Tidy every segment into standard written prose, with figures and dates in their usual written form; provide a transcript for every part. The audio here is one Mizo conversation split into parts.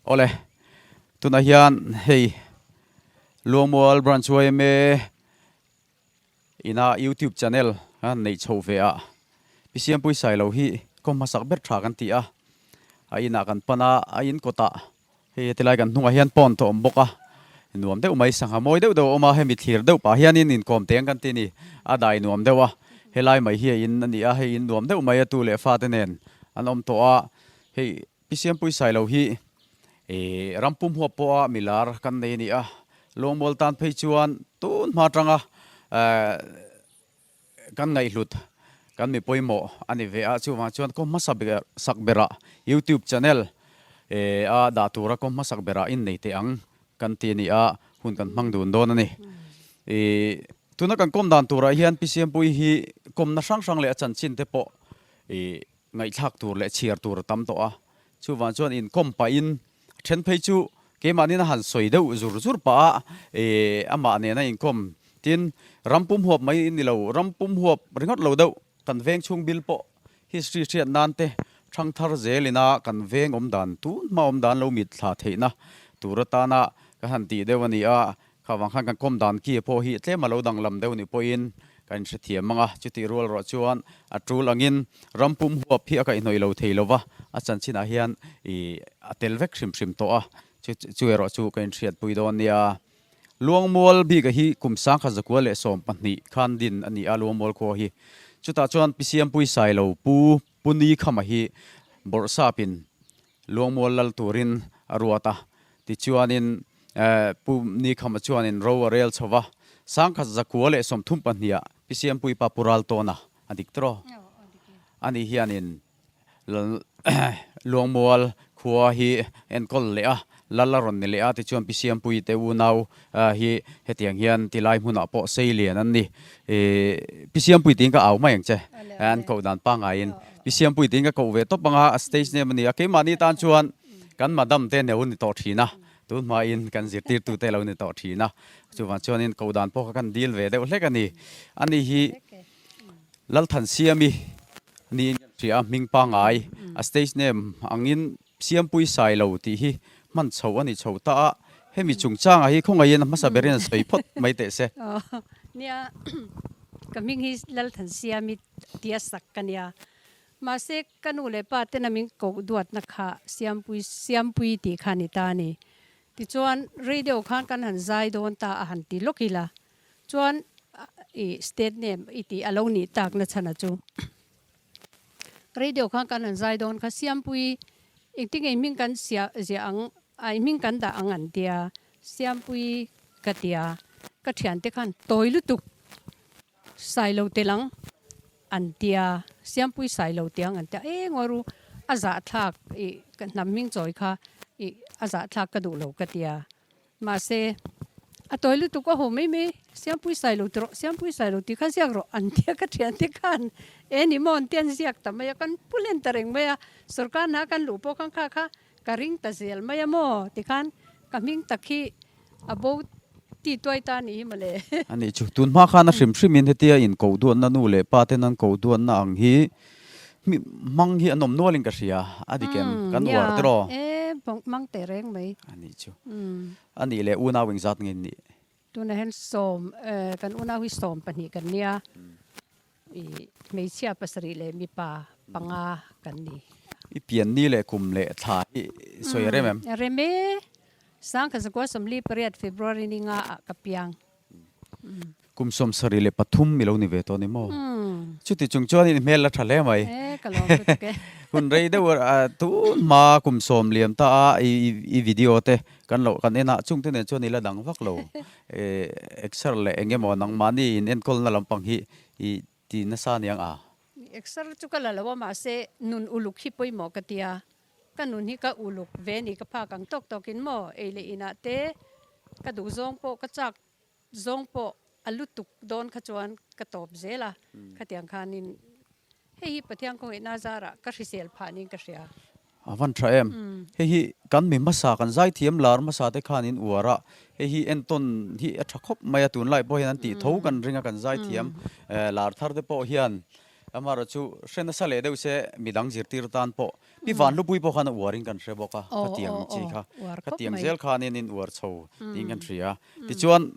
Awle, tunah hian hei Luangmual Branch yma ina YouTube channel a neih chhoh ve a, Pi Siampui Sailo hi kawng hmasak ber tha kan ti a, a inah kan pan a, a in kawtah hei tilai kan hnungah hian pond a awm bawk a, nuam deuh mai sangha mawi deuh deuh a awm a, hemi thlir deuh pah hianin inkawm teng kan ti a ni, a dai nuam deuh a, helai mai hi a in a ni a, hei in nuam deuh mai a tu leh fate nen an awm tawh a, hei. Pi Siampui Sailo hi ram pum huap pawha milar kan nei a ni a, Luangmual tan phei chuan tun hma atanga kan ngaihhlut kan mi pawimawh a ni ve a, chuvang chuan kawng hmasa ber sak berah YouTube channel a dah tura kawng hmasak berah innei teh ang kan ti a ni a, hun kan hmang dun dawn a ni. Tuna kan kawm dan turah hian Pi Siampui hi kawmna hrang hrang leh a chanchin te pawh Ngaihthlak tur leh chhiar tur a tam tawh a, chuvang chuan inkawm pahin a then phei chu keimahnin a han sawi deuh zur zur pah a, eh amah nena inkawm tin ram pum huap mai ni lo, ram pum huap ringawt lo deuh kan veng chhung bil pawh history hriat nan te thang thar zelina kan veng awm dan tun hma awm dan lo mit thla theihna tur atana ka han tih deuh a ni a, Kha vang khan kan kawm dan ki pawh hi tlem a lo danglam deuh ni pawhin ka inhrethiam ang a, chutih rual erawh chuan a tul angin ram pum huap hi a kaihhnawih lo thei lo va, a chanchinah hian ih a tel vek hrim hrim tawh a, chu chu erawh chu ka inhriatpui dawn nia. Luangmual bika hi kum sangkhat zakua leh 12 khan din a ni a, Luangmual khua hi. Chutah chuan Pi Siampui Sailo Pu Puni Khama hi bawrhsapin Luangmual lal turin a ruat a, tichuanin Pu Nikhama chuanin ro a rel chho va, sangkhat 132 ah Pi Siampui pa Pu Raltawna a dik tawh. Ani hianin Luangmual khua hi enkawl leh a, lal a rawn ni leh a, tichuan Pi Siampui te unau hi hetiang hian tilai hmunah pawh sei lian an ni. Pi Siampui tiin ka au mai ang che, an koh dan pangaiin. Pi Siampui tiin ka koh ve tawp ang a, a stage name a ni a, keimahni tan chuan kan madam te neu ni tawh thin a, tun hmain kan zirtirtu te lo ni tawh thin a, chuvang chuanin koh dan pawh kha kan dil ve deuh hlek a ni. Ani hi Lalthansiami niin kan hria a, hming pangngai, a stage name angin Siampui Sailo tih hi hman chho a ni chho ta a, hemi chungchangah hi khawngaihin a hmasa berin a sawi phawt mai teh se. Nia, ka hming hi Lalthansiami tia sak ka nia. Mahse, ka nu leh pa tena min koh duatna kha Siampui, Siampui tih kha a ni ta a ni. Tichuan, rei deuh khan kan han zai dawn ta a han ti lawk ila. Chuan, i state name i tih a lo nih takna chhana chu. Rei deuh khan kan han zai dawn kha Siampui engtinge i hming kan siah ziah ang a i hming kan dah ang an tia Siampui ka tia ka thiante khan tawi lutuk Sailo tel ang an tia Siampui Sailo tiang an tia eng aw ru a zahthlak i ka hnam hming chawi kha i a zahthlak ka duh lo ka tia Mahse, a tawi lutuk a haw mai mai, Siampui Sailo ti rawh, Siampui Sailo tih kha ziak rawh an tia ka thiante khan e ni maw an ti an ziak ta mai a, kan pu len ta reng mai a, sorkar hna kan luh pawh khan kha kha ka ring ta zel mai a maw tikhan ka hming tak hi a bo ti tuai ta a nih hi mawle. A nih chu, tun hma khan a hrim hrimin hetia inkoh duatna nu leh pa ten an koh duatna ang hi Hmang hi an awm nualin ka hria, a dik em? Kan uar tiraw? Nia, e, hmang teh reng mai. A nih chu. A nih leh unau engzat nge in nih? Tunah hian sawm, kan unau hi 12 kan nia, i hmeichhia pasarih leh mipa panga kan ni. I pian ni leh kum leh thla hi sawi a rem em? Rem e, 1948 February ni nga ah ka piang. Kum 73 i lo ni ve tawh a ni maw? Chuti chung chuan in hmel la tha hle mai. Hun rei deuh tun hma kum 10 liam ta a i video te kan lo kan en a, chung te nen chuan i la dang vak lo. Exer leh eng emaw nangmahni in enkawlna lampang hi i ti nasa aniang a? Exer chu ka la lo a, mahse nun uluk hi pawimawh ka tia. Ka nun hi ka uluk ve ni ka phak ang tawk tawkin maw ei leh inah te ka duh zawng pawh ka chak Zawng pawh a lutuk dawn kha chuan ka tawp zel a, khatiang khanin hei hi Pathian khawngaihna zarah ka hrisel phah niin ka hria. A van tha em? Hei hi kan mi hmasa, kan zaithiam lar hmasa te khan in uar a, hei hi entawn hi a tha khawp mai a, tunlai pawh hian an tih tho kan ring a, kan zaithiam lar thar te pawh hian Amaherawh chu hre nasa leh deuh se midang zirtir tan pawh pi Vanlupui pawh khan a uarin kan hre bawk a, khatiang chi kha khatiang zel khanin in uar chho tiin kan hria. Tichuan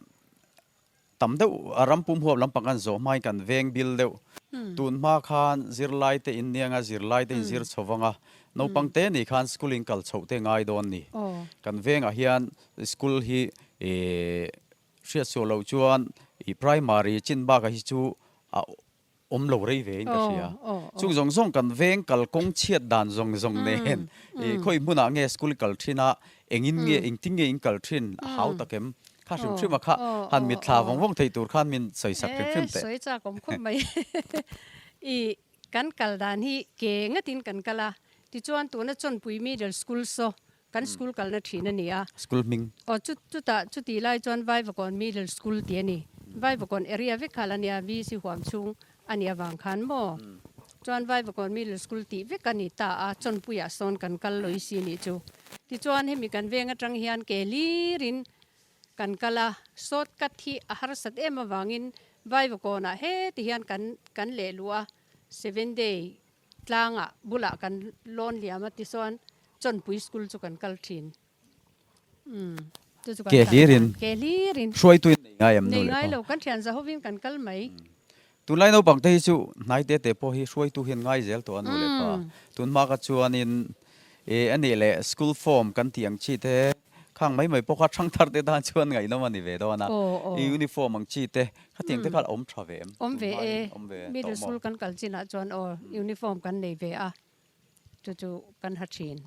tam deuh a ram pum huap lampang kan zawh hmain kan veng bil deuh. Tun hma khan zirlai te in niang a, zirlai te in zir chho vang a, naupang te ni khan school in kal chhoh te ngai dawn ni. Kan vengah hian school hi hriat suah loh chuan i primary chin bakah hi chu a awm lo rei ve in ka hria. Chung zawng zawng kan veng kal kawng chhiat dan zawng zawng nen i khawi hmunah nge school i kal thin a, engin nge engtin nge in kal thin a hau tak em? Kha hrim hrim a kha han mitthla vawng vawng thei tur khan min sawi sak hrim hrim teh. Sawi chak awm khawp mai. I kan kal dan hi ke ngatin kan kal a, tichuan tuna Chawnpui Middle School saw Kan school kalna thin a ni a. School hming. Aw chu chutah chutih lai chuan Vaivakawn Middle School tih a ni. Vaivakawn area vek kha la nia, VC huam chhung a nih avang khan maw. Chuan Vaivakawn Middle School tih vek a ni ta a, Chawnpuiah sawn kan kal lawi si nih chu. Tichuan hemi kan veng atang hian ke hlirin kan kal a, short cut hi a harsat em avangin Vaivakawnah heti hian kan kan leh luh a, Seven Day Tlangah bulah kan lawn liam a tichuan Chawnpui school chu kan kal thin. Umm chu chu kan Ke kal hlirin. Ke hlirin. Hruaitu in nei ngai em nu Nei leh ngai pa? lo, kan thian zahovin kan kal mai. Tunlai naupang te hi chu hnai te te pawh hi hruaitu hian ngai zel tawh a nu leh pa. Tun hma kha chuanin e a nih leh school form kan tih ang chi te khang mai mai pawh kha thangthar te tan chuan ngaihnawm a ni ve dawn a. I uniform ang chi te Khatiang te kha awm tha ve em? Awm ve e, middle school kan kal chinah chuan aw uniform kan nei ve a, chu chu kan ha thin.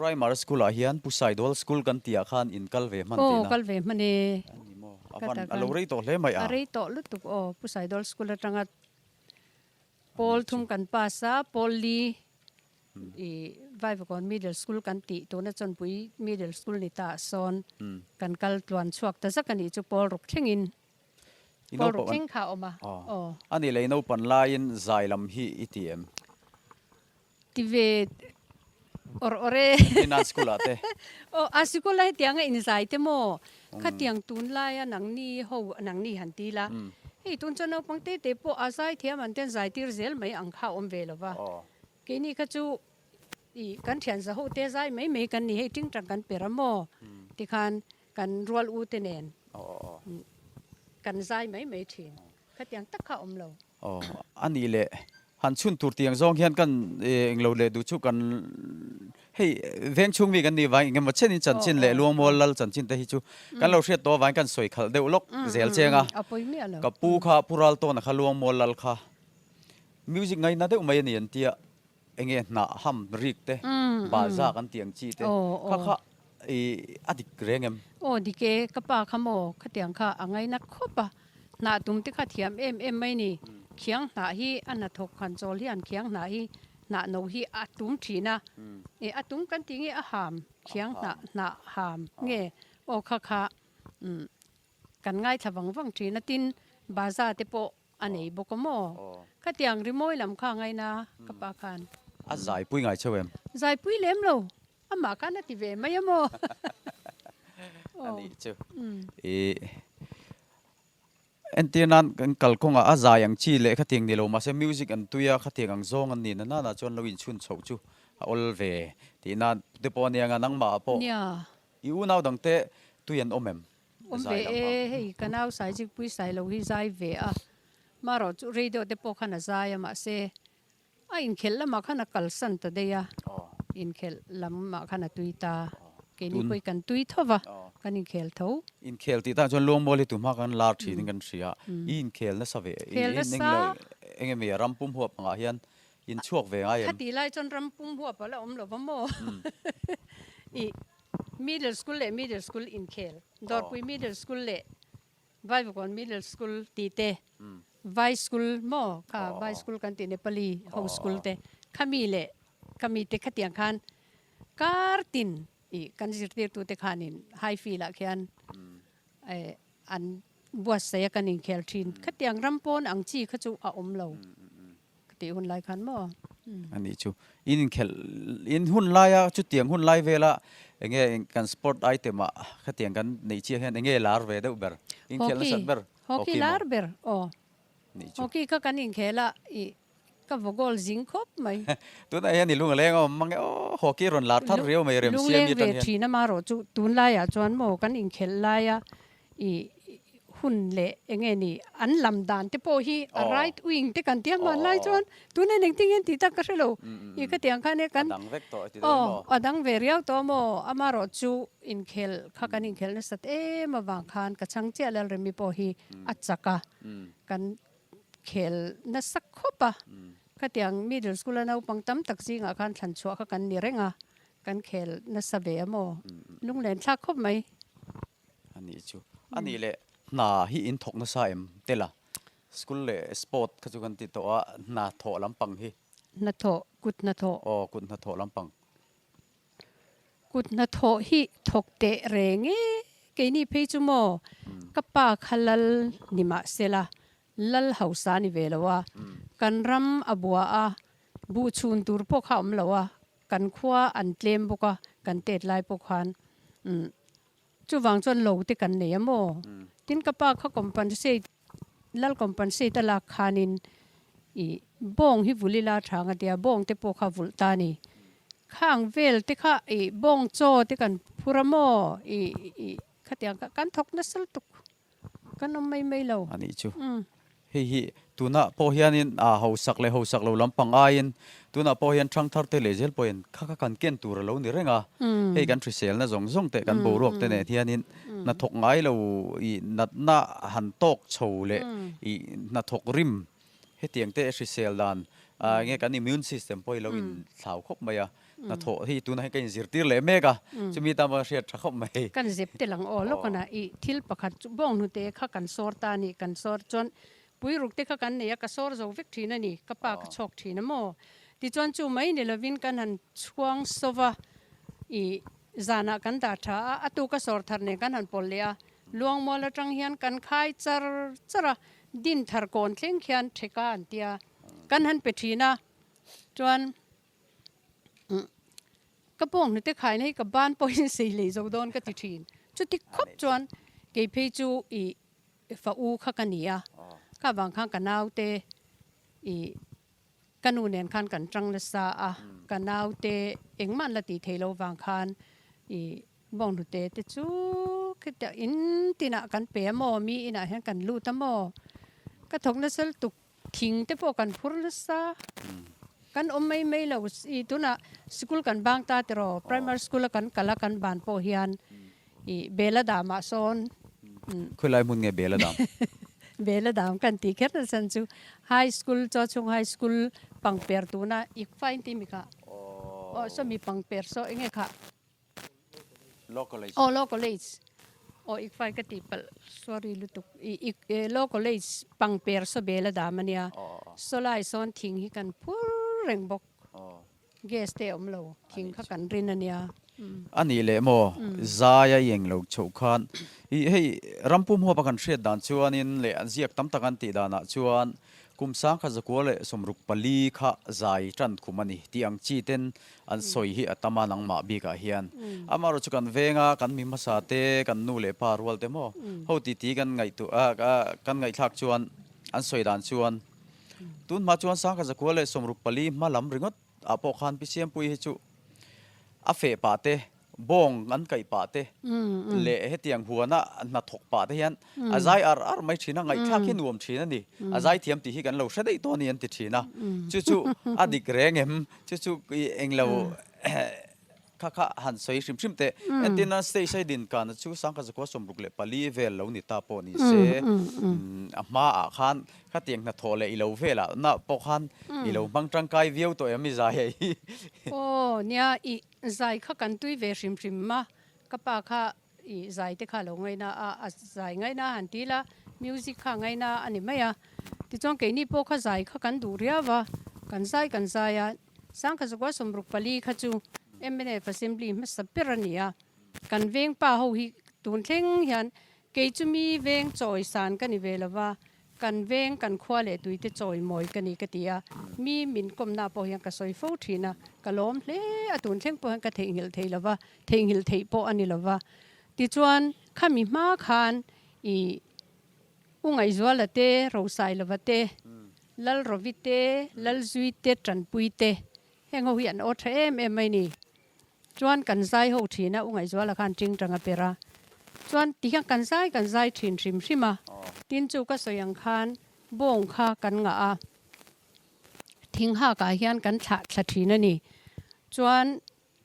Primary school ah hian Pu Saidawl school kan tih ah khan in kal ve hman tihna? Aw kal ve hman e. A ni maw? A van a lo rei tawh hle mai a. A rei tawh lutuk aw, Pu Saidawl school atanga pawl thum kan pass a, pawl li I Vaivakawn Middle School kan tih tuna Chawnpui Middle School ni ta ah sawn kan kal tluan chhuak ta zak a nih chu pawl ruk thlengin pawl ruk thleng kha a awm a aw. A nih leh i naupan laiin zai lam hi i ti em? Ti ve awr awr e. Innan school ah te. Aw a sikul a hetiang a inzai te maw? Khatiang tunlaia nangni ho nangni han ti la hei tun chuan naupang te te pawh a zai thiam an ten zai tir zel mai ang kha a awm ve lo va. Keini kha chu i kan thian za ho te zai mai mai kan ni hei tingtang kan per a maw tikhan kan rual u te nen kan zai mai mai thin khatiang tak kha a awm lo. Aw a nih leh han chhun tur tiang zawng hian kan englo leh duh chu kan hei veng chhung mi kan nih vang engemaw chen in chanchin leh Luangmual lal chanchin te hi chu kan lo hriat tawh avangin kan sawi khalh deuh lawk zel cheng a ka pu kha Pu Raltawna kha Luangmual lal kha Music ngaina deuh mai a ni an tia, enge hnah ham rik te, bahza kan tih ang chi te, kha kha i a dik reng em? Aw dik e, ka pa kha maw khatiang kha a ngaina khawp a, hnah tum te kha thiam em em mai ni, khiang hnah hi a hnathawk han chawl hian khiang hnah hi hnah no hi a tum thin a, e a tum kan tih nge a ham khiang hnah hnah ham nge aw kha kha kan ngaithla vang vang thin a, tin bahza te pawh A nei bawk a maw? Khatiang rimawi lam kha ngaina ka pa khan. A zaipui ngai cheu em? Zaipui lem lo, amah khan a ti ve mai a maw? A nih chu. I entir nan kan kalkawngah a zai ang chi leh khatiang ni lo mahse music an tui a, khatiang ang zawng an ni na nana chuan lo inchhun chhoh chu a awl ve tih nan te pawh a nia nga nangmah ah pawh i unau dangte tui an awm em? Awm ve e, hei ka nau Saizikpui Sailo hi zai ve a, marawh chu rei deuh te pawh khan a zai a, mahse a inkhelh lamah khan a kalsan ta daih a, inkhelh lamah khan a tui ta, keini pawh hi kan tui tho va, kan inkhel tho. Inkhel tih tah chuan Luangmual hi tuhma kan lar thin in kan hria, i inkhel nasa ve, eng emaw ram pum huap angah hian in chhuak ve ngai em? Khatih lai chuan ram pum huap a la awm lo va maw? I Middle School leh Middle School inkhel, Dawrpui Middle School leh Vaivakawn Middle School tih te, Vai School maw kha Vai School kan tih Nepali ho school te khami leh khami te khatiang khan kar tin ih kan zirtirtu te khanin high field ah khian eh an buatsaih a kan inkhel thin. Khatiang ram pawn ang chi kha chu a awm lo. Ka tih hun lai khan maw? A nih chu. In inkhelh in hun laia chutiang hun lai vela enge kan sport item ah khatiang kan neih chiah hian enge lar ve deuh ber? Inkhelh nasat ber? Hockey lar ber aw. Nih chu. Hockey kha kan inkhel a i Ka vaw goal zing khawp mai. Tunah hian i lung a leng awm mang e aw, hockey rawn lar thar riau mai rem siam i atang hian. Lungleng ve thin ama erawh chu tunlaiah chuan maw kan inkhelh laia i hun leh eng nge ni an lam dan te pawh hi a right wing te kan tia hmanlai chuan tunah hian engtin nge an tih tak ka hre lo i ka tih ang khan e kan aw a dang ve riau tawh maw ama erawh chu inkhelh kha kan inkhelh nasat em avang khan ka chhang chiah Lalremi pawh hi a chak a kan khel nasa khawp a, khatiang middle school a naupang tam tak zingah khan thlan chhuah kha kan ni reng a, kan khel nasa ve a maw? Lunglen thlak khawp mai. A nih chu. A nih leh hna hi in thawk nasa em tel a? School leh sport kha chu kan ti tawh a, hna thawh lampang hi. Hnathawh, kut hnathawh. Aw, kut hnathawh lampang. Kut hnathawh hi thawk teh reng e, keini phei chu maw ka pa kha lal ni mah sela, lal hausa ni ve lo a, kan ram a bua a, buh chhun tur pawh kha a awm lo a, kan khua an tlem bawk a, kan tet lai pawh khan umm chuvang chuan lo te kan nei a maw, tin ka pa kha compensate lal compensate a lak khanin ih bawng hi vulh ila tha ang a tia bawng te pawh kha vulh ta a ni. Khang vel te kha ih bawng chaw te kan phur a maw ih ih khatiang kha kan thawk nasa lutuk kan awm mai mai lo. A nih chu. Hei hi tunah pawh hianin a hausak leh hausak lo lampang aiin tunah pawh hian thangthar te leh zel pawhin kha kha kan ken tur a lo ni reng a. Hei kan hriselna zawng zawng te kan boruak te nen hianin hnathawk ngai lo ih natna han tawk chho leh ih hnathawk rim hetiang te hrisel dan enge kan immune system pawh hi lo in thlau khawp mai a. Hnathawh hi tunah hian ka inzirtir leh mek a, chumi tan pawh hriat tha khawp mai. Kan zep tel ang aw lawk ana i thil pakhat chu bawng hnute kha kan sawr ta a ni, kan sawr chuan puiruk te kha kan nei a, ka sawr zo vek thin a ni, ka pa ka chhawk thin a maw? Tichuan chu mai ni lovin kan han chhuang sawva i zanah kan dah tha a, a tuka sawr thar nen kan han pawlh leh a, Luangmual atang hian kan khai char char a, din thar kawn thleng khian theka an tia kan han pe thin a, chuan Ka pawng hnute khaina hi ka ban pawhin sei lei zo dawn ka ti thin. Chuti khawp chuan kei phei chu i fa u kha ka ni a, kha vang khan ka naute i ka nu nen khan kan tang nasa a, ka naute engmah an la tih theih loh vang khan i bawng hnute te chu khitiang in tinah kan pe a maw, mi inah hian kan lut a maw, ka thawk nasa lutuk. Thing te pawh kan phur nasa, kan awm mai mai lo. I tunah sikul kan bang ta tiraw, primary school a kan kal a kan ban pawh hian i Bela damah sawn. Khawilai hmun nge Bela dam? Bela dam kan tih kher nasa an chu high school Chawchhung high school pangper tuna Ikfa in tih mi kha. Aw sawmi pangper saw enge kha? Law College. Aw Law College. Aw ik fai ka tih palh sorry lutuk. I ik Law College pangper saw bel a dam ania. Saw lai sawn thing hi kan phur reng bawk. Gas te a awm lo. Thing kha kan rin ania. A nih leh maw zai a i eng lo chhoh khan i hei rampum huapa kan hriat dan chuanin leh an ziak tam tak an tih danah chuan Kum sangkhat zakua leh 64 kha zai tan khum a ni tih ang chi ten an sawi hi a tam a nangmah bikah hian. Amaherawhchu kan venga kan mi hmasa te, kan nu leh pa rual te maw ho titi kan ngaihtuah kan ngaihthlak chuan an sawi dan chuan tun hma chuan sangkhat zakua leh 64 hma lam ringawt ah pawh khan Pi Siampuii hi chu a feh pah te Bawng an kaih pah te leh hetiang huana hnathawk pah te hian a zai ar ar mai thin a, ngaihthlak hi nuam thin a ni. A zai thiam tih hi kan lo hre daih tawh a ni an ti thin a. Chu chu a dik reng em? Chu chu englo kha kha han sawi hrim hrim teh. Entirna stage a din kana chu Sangkhat zakua 64 vel lo ni ta pawh ni se, a hmaah khan khatiang hnathawh leh i lo velah na pawh khan i lo hmang tangkai viau tawh em i zai a hi. Aw nia i Zai kha kan tui ve hrim hrim a, ka pa kha i zai te kha a lo ngaina a, a zai ngaina a han ti la, music kha a ngaina a ni mai a. Tichuan keini pawh kha zai kha kan duh riau a, kan zai kan zai a, Sangkhat zakua 64 kha chu mnf Assembly hmasa ber a ni a, kan veng pa ho hi tun thleng hian kei chu mi veng chawi san ka ni ve lo va, Kan veng, kan khua leh tuite chawi mawi ka ni ka ti a, mi min kawmna pawh hian ka sawi fo thin a, ka lawm hle a, tun thleng pawh hian ka theihnghilh thei lo va, theihnghilh theih pawh a ni lo va. Tichuan, khami hma khan i U Ngaihzuala te, Rosailova te, Lalrovi te, Lalzui te, Tanpui te heng ho hi an aw tha em em mai ni. Chuan kan zai ho thin a, U Ngaihzuala khan tingtang a per a. Chuan tihian kan zai kan zai thin hrim hrim a. Tin chu ka sawi ang khan bawng kha kan ngah a, thing hakah hian kan thlah thla thin a ni. Chuan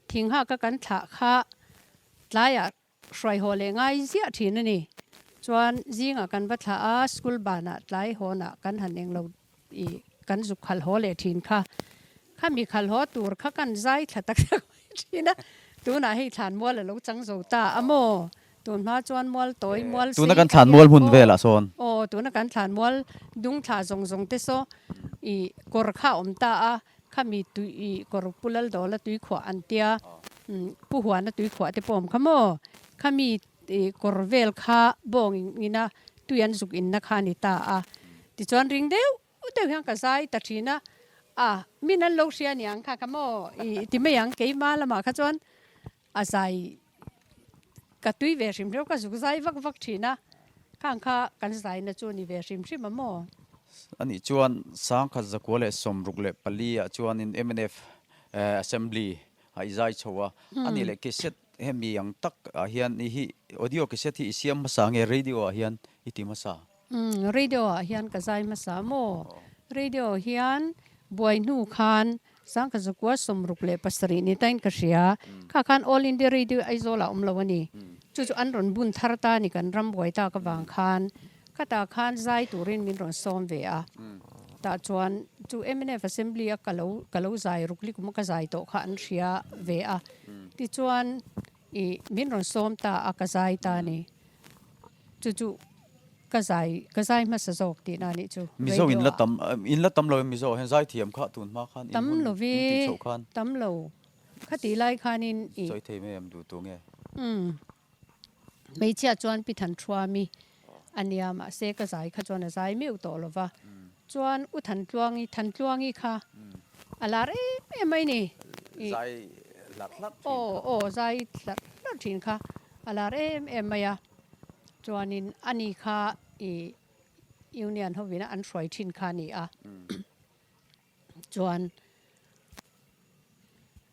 thing haka kan thlah kha tlaiah Hruai haw leh ngai ziah thin a ni. Chuan zingah kan va thlah a, school banah tlai hawnah kan han englo i kan zuk khalh haw leh thin kha. Khami khalh haw tur kha kan zai thla tak tak mai thin a. Tunah hei thlan mual a lo chang zo ta a maw? Tun hma chuan mual tawi mual sei Tuna kan thlan mual hmun velah sawn. Aw, tuna kan thlan mual dung thla zawng zawng te saw i kawr kha a awm ta a. Khami tui i kawr Pu Laldawla tui khuah an tia, Pu Huana tui khuah te pawh awm kha maw? Khami kawr vel kha bawng ina tui an zuk inna kha a ni ta a. Tichuan ring deuh deuh hian ka zai ta thin a, a min an lo hria aniang kha kha maw i ti mai ang keima lamah kha chuan a zai ka tui ve hrim hrim ka zuk zai vak vak thin a, khang kha kan zaina chu a ni ve hrim hrim a maw? Anih chuan Sangkhat Zakua leh 64 ah chuanin mnf Assembly a i zai chho a, anih leh cassette hemi ang tak ah hian i hi audio cassette hi i siam hmasa nge radio ah hian i ti hmasa? Umm radio ah hian ka zai hmasa maw? Radio hian buai hnu khan Sangkhat Zakua 67 ni tain ka hria. Kha khan All India Radio Aizawl ah awm lo a ni. Chu chu an rawn bun thar ta a ni kan ram buai tak avang khan. Khatah khan zai turin min rawn sawm ve a. Tah chuan chu mnf Assembly a ka lo ka lo zai ruk likum a ka zai tawh kha an hria ve a. Tichuan ih min rawn sawm ta a ka zai ta a ni. Chu chu ka zai ka zai hmasa zawk tihna a nih chu Mizo in la tam in la tam lo em Mizo hian zai thiam kha tun hma khan in hun in tih chhoh khan. Tam lo kha tih lai khanin i. Sawi thei mai em duh tu nge? Umm hmeichhia chuan pi than thuami a nia mahse ka zai kha chuan a zai meuh tawh lo va chuan u Thantluangi Thantluangi kha a lar em em mai ni. Zai hlarh hlarh thin kha. Aw aw zai hlarh hlarh thin kha a lar em em mai a. Chuanin ani kha i Union hovina an hruai thin kha a ni a. Chuan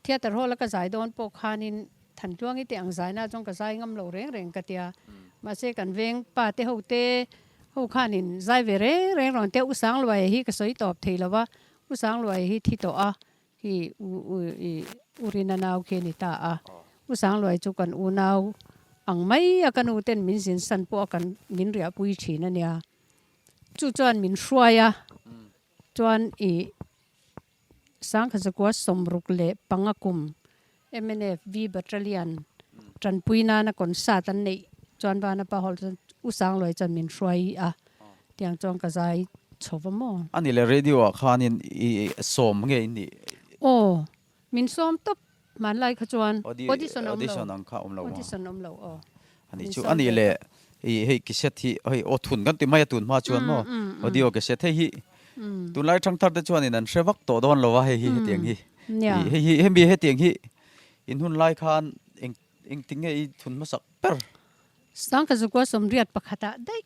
Theatre Hall a ka zai dawn pawh khanin Thantluangi te ang zaina chuan ka zai ngam lo reng reng ka tia. Mahse kan veng pa te ho te ho khanin zai ve reng reng rawn tia U Sangluaia hi ka sawi tawp thei lo va, U Sangluaia hi thi tawh a, Hi u i u Rina nau khi a ni ta a. U Sangluai chu kan unau ang mai a ka nu ten min zin san pawh a kan min riahpui thin a nia. Chu chuan min hruai a, chuan i Sangkhazakua 65 kum mnf V Battalion tanpui nana concert an neih chuan Vanapa Hall chuan U Sangluai chuan min hruai a, tiang chuan ka zai chho va maw. A nih leh radio ah khanin i sawm nge in nih? Aw, min sawm tawp hmanlai kha chuan audition a awm lo. Audition ang kha awm lo. Audition awm lo aw. A nih chu, a nih leh i hei cassette hi hei aw thun kan ti mai a tun hma chuan maw audio cassette hei hi tunlai thangthar te chuanin an hre vak tawh dawn lo a hei hi hetiang hi hei hi hemi hetiang hi in hun lai khan eng engti nge i thun hmasak ber? Sangkhat zakua 81 ah daih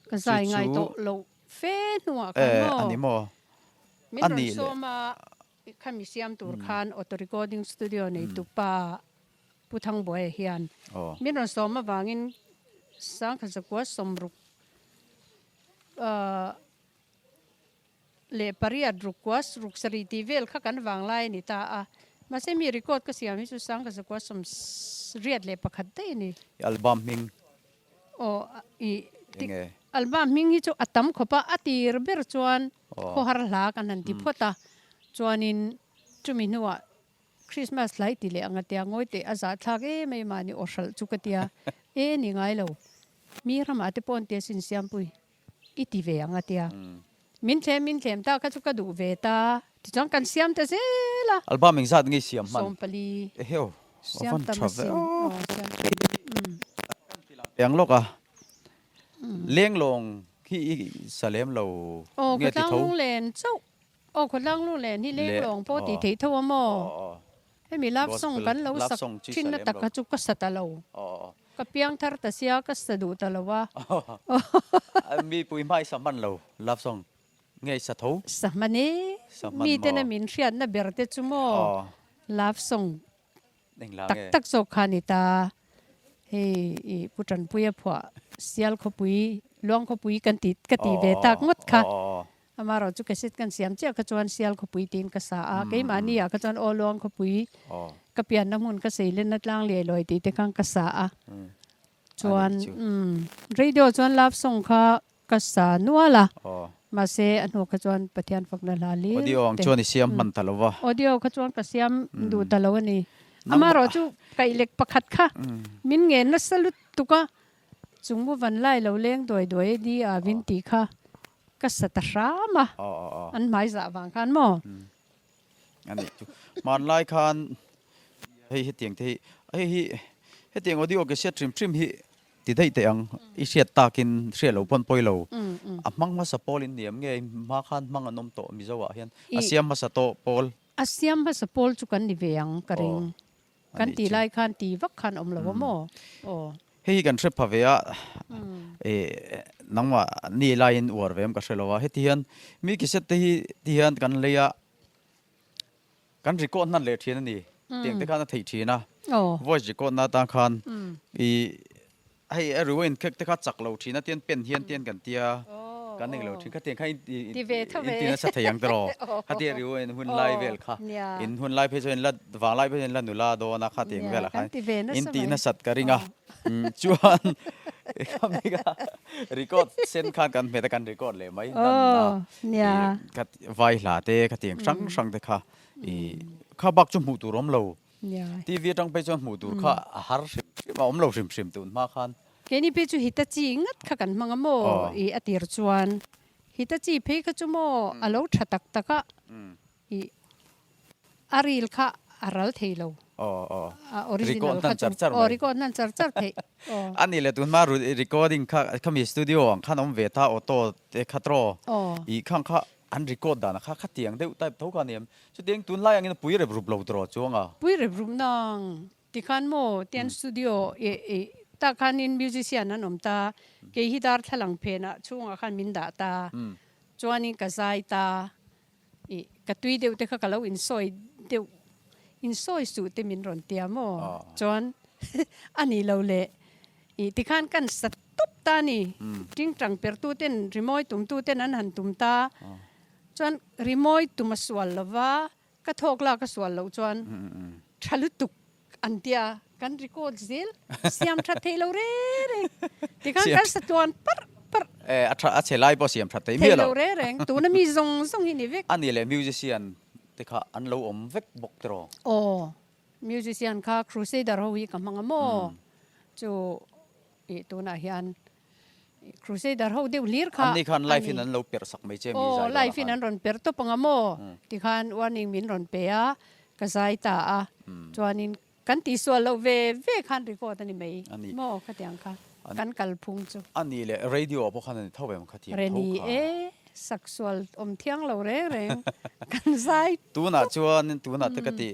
ka zai ngai tawh lo fe hnuah khan maw a ni maw min rawn sawm a Khami siam tur khan auto recording studio neitu pa Pu Thangbuaia hian min rawn sawm avangin Sangkhat Zakua 68 ruk kua ruk sarih tih vel kha kan vanglai a ni ta a. Mahse mi record ka siam hi chu Sangkhat Zakua 81 daih a ni. Album hming Aw i album hming hi chu a tam khawp a, a tir ber chuan Khawhar hla kan han ti phawt a, chuanin chumi hnuah Christmas hlai ti leh ang a tia, ngawi teh a zahthlak em em a ni aw hralh chu ka tia, e ni ngai lo, mi ramah te pawh an tia sin Siampui i ti ve ang a tia, min thlem min thlem ta kha chu ka duh ve ta, tichuan kan siam ta zel a. Album engzat nge siam hman? 14. Eheu, a van tha ve aw. Siam tam asin, Eng lawk a, Lenglawng hi i sa lem lo Aw, nge ti tho? Khawtlang lunglen chauh. Aw, Khawtlang lunglen hi lenglawng pawh tih theih tho a maw? Hemi love song kan lo sak thinna tak kha chu ka sa ta lo. Ka piang thar ta sia ka sa duh ta lo a. Mi pui hmai sa hman lo love song. Nge sa tho? Sa hman e. Sa hman maw? Miten a min hriatna ber te chu maw love song Engla tak nge? tak zawk kha a ni ta. Hei i Pu Tanpuia phuah Sial khawpui, Luang khawpui kan ti ka ti ve tak ngawt kha. Amaherawh chu cassette kan siam chiah kha chuan Sial khawpui tiin ka sa a, keimahni ah kha chuan aw Luang khawpui ka pianna hmun ka seilenna tlang liai lawi tih te khan ka sa a. Chuan umm radio chuan love song kha ka sa nual a, mahse a hnu kha chuan Pathian fakna hla lir Audio ang te. chuan i siam hman ta lo va. Audio kha chuan ka siam duh ta lo a ni. Amaherawh chu kaihlek pakhat kha min ngen nasa lutuk a, chung mu van lai lo leng duai duai e di a vin tih kha ka sa ta hram a, an hmai zah vang khan maw? A nih chu. Hmanlai khan hei hetiang te hi, hei hi hetiang audio cassette hrim hrim hi ti daih teh ang. I hriat takin hriat lo pawn pawi lo. A hmang hmasa pawl in niam nge hma khan hmang an awm tawh Mizo ah hian a siam hmasa tawh pawl. A siam hmasa pawl chu kan ni ve ang ka ring. Kan tih lai khan ti vak khan awm lo a maw? Aw. Hei hi kan hre pha ve a, nangmah ni laiin uar ve em ka hre lo a, heti hian mi cassette te hi ti hian kan lei a, kan record hnan leh thin a ni, tiang te khan a theih thin a, voice record na atan khan i Hei a rewind khek te kha chak lo thin a tian pen hian tian kan tia kan eng lo thin kha tiang kha in ti nasa thei ang tiraw khatia rewind hun lai vel kha in hun lai phei chuan in la vang lai phei chuan in la nula dawn a kha tiang velah khan in ti nasat ka ring a chuan khami kha record sen khan kan hmet a kan record leh mai dan a kha vai hla te kha tiang hrang hrang te kha i kha bak chu hmuh tur awm lo. TV atang phei chuan hmuh tur kha a har hrim hrim a, awm lo hrim hrim tun hma khan. Keini phei chu Hitachi ngat kha kan hmang a maw i a tir chuan Hitachi phei kha chu maw a lo tha tak tak a, i a ril kha a ral thei lo, a original kha chu aw record hnan char char theih aw. A nih leh tun hma recording kha khami studio ang khan awm ve ta auto te kha tiraw i khang kha An record dan a kha khatiang deuh type tho kha a ni em? Chutiang tunlai angin a pui rep rup lo tawh chuang a. Pui rep rup nang tikhan maw tian studio ih ih tak khanin musician an awm ta, kei hi darthlalang phenah chhungah khan min dah ta, chuanin ka zai ta, ih ka tui deuh te kha ka lo insawi deuh, insawi suh te min rawn tia maw, chuan a ni lo leh Ih tikhan kan sa tawp ta a ni. Tingtang pertu ten rimawi tumtu ten an han tum ta. Chuan rimawi tum a sual lo va, ka thawk lak a sual loh chuan tha lutuk an tia kan record zel siam that theih lo reng reng. Tikhan kan sa tluan parh parh. E a tha a chhe lai pawh siam that theih miah lo. Theih lo reng reng. Tuna mi zawng zawng hi ni vek. A ni leh musician te kha an lo awm vek bawk tiraw? Aw. Musician kha Crusader ho hi ka hmang a maw? Chu ih tunah hian Crusader ho deuh hlir kha Anni khan live in an lo perh sak mai che mi zai dawnah khan. Aw live in an rawn perh tawp ang a maw? Tikhan warning min rawn pe a, ka zai ta a. Chuanin kan tihsual loh ve ve khan record a ni mai maw khatiang kha kan kalphung chu. A nih leh radio ah pawh khan a ni tho em khatiang tho kha. Reni e, saksual awm thiang lo reng reng kan zai Tunah chuan tunah te ka ti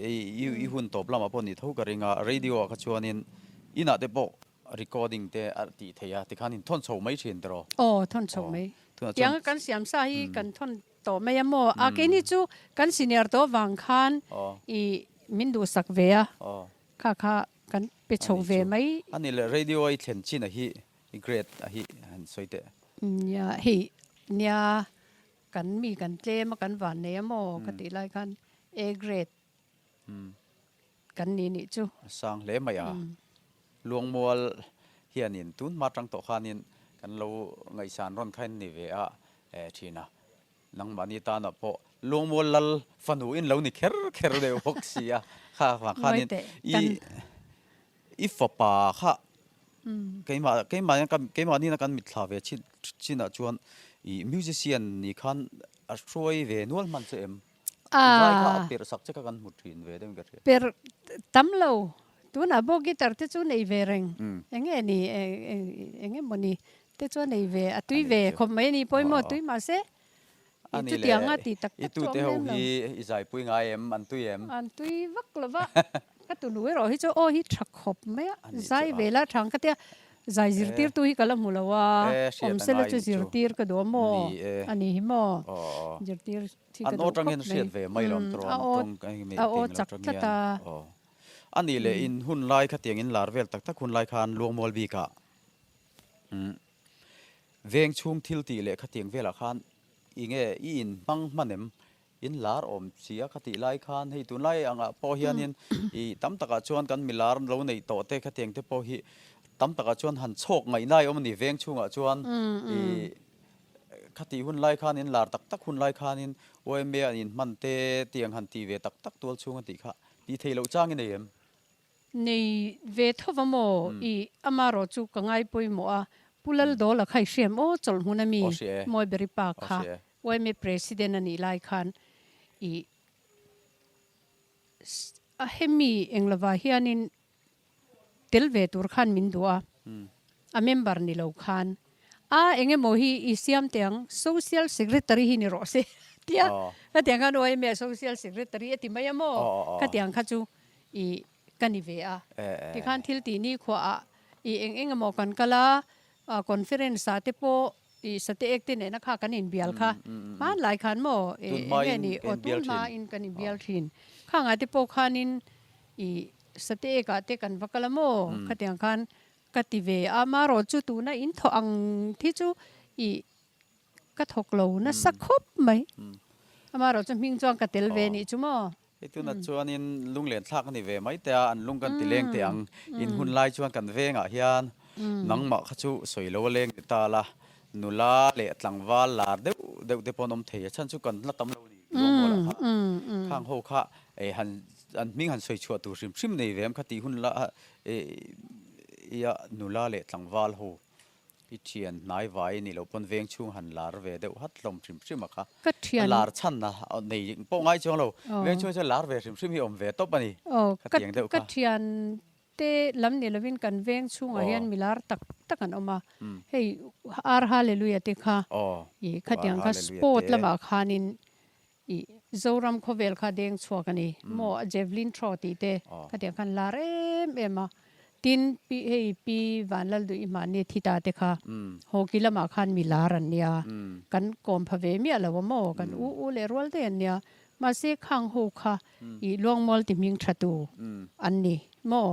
i hun tawp lamah pawh ni tho ka ring a, radio ah kha chuanin inah te pawh recording te a tih theih a, tikhan in thawn chho mai thin tiraw? Aw, thawn chho mai. Tiang kan siam sa hi kan thawn tawh mai a maw? A keini chu kan senior tawh vang khan i min duhsak ve a, kha kha kan pe chho ve mai. A ni leh radio a i thlen chin a hi i grade a hi han sawi teh. Nia hei nia Kan mi kan tlem a kan van nei a maw ka tih lai khan A grade kan ni nih chu. A sang hle mai a. Luangmual hianin tun hma tang tawh khanin kan lo ngaihsan rawn kha in ni ve a thin a. Nangmahni tanah pawh Luangmual lal fanu in lo ni kher kher deuh bawk si a kha vang khanin i I fapa kha keimah keimah hian kan keimah nihna kan mitthla ve chin chinah chuan ih musician ni khan a hruai ve nual hman che em? Zai kha a perh sak che kha kan hmu thin ve deuhin ka hria. Perh tam lo, tunah pawh guitar te chu nei ve reng, eng nge ni eng emaw ni te chu a nei ve, a tui ve khawp mai a ni pawimawh tui mahse A ni le, i tute ho hi i zaipui ngai em? An tui em? An tui vak lo va, ka tunu erawh hi chu aw hi tha khawp mai a, zai ve la thang ka tia. Zai zirtirtu hi ka la hmu lo a, awm sela chu zirtir ka duh a maw? A ni hi maw? Zirtir hi ka duh khawp mai. A aw a aw chak tlat a. A nih leh in hun lai khatiang in lar vel tak tak hun lai khan Luangmual bikah veng chhung thil tih leh khatiang velah khan i nge i in hmang hman em? In lar awm si a khatih lai khan hei tunlai angah pawh hianin ih tam takah chuan kan milar lo neih tawh te khatiang te pawh hi tam takah chuan han chhawk ngaih nai awm a ni veng chhungah chuan ih khatih hun lai khan in lar tak tak hun lai khanin YMA an inhman te tiang han tih ve tak tak tual chhung a tih kha tih theih loh chang i nei em? Nei ve tho va maw? I amarawh chu ka ngai pawimawh a, Pu Laldawla kha i hriam aw chawlh hmun a mi Mawiberi pa kha yma President a nih lai khan i a hemi englovah hianin tel ve tur khan min duh a, a member ni lo khan a eng emaw hi i siam teh ang Social Secretary hi ni rawh se tia khatiang khan yma Social Secretary a ti mai a maw khatiang kha chu I ka ni ve a. Tikhan thil tih ni khuaah i eng eng emaw kan kal a, conference ah te pawh i sate ek te nena kha kan inbial kha. Hmanlai khan maw eng nge ni aw tun hmain kan inbial thin. Khangah te pawh khanin i sate ek ah te kan va kal a maw khatiang khan ka ti ve a. Marawh chu tuna in thawh ang thi chu i ka thawk lo nasa khawp mai. Amarawh chu hming chuan ka tel ve nih chu maw. Hei tunah chuanin lunglen thlak a ni ve mai te a, an lung kan ti leng teh ang. In hun lai chuan kan vengah hian nangmah kha chu sawi lo a leng ni ta la, nula leh tlangval lar deuh deuh te pawh an awm thei a, chhan chu kan la tam lo a ni luangmualah kha. Khang ho kha han an hming han sawi chhuah tur hrim hrim nei ve em kha tih hun la ia nula leh tlangval ho I thian hnai vai nih loh pawn veng chhung han lar ve deuh hat hlawm hrim hrim a kha. Ka thian. Lar chhan a nei pawh ngai chuang lo. Veng chhung chuan lar ve hrim hrim hi awm ve tawp a ni. Ka tiang deuh kha. Ka thian te lam ni lovin kan veng chhungah hian mi lar tak tak an awm a. Hei Ar Hallelujah te kha. I khatiang kha sport lamah khanin I Zoram khawvel kha deng chhuak a ni maw a javelin throw tih te khatiang khan lar em em a tin pi hei pi Vanlalduih mahni thi ta te kha hockey lamah khan mi lar an nia kan kawm pha ve miah lo a maw kan u u leh rual daih an nia mahse khang ho kha i Luangmual ti hming tha tu an ni maw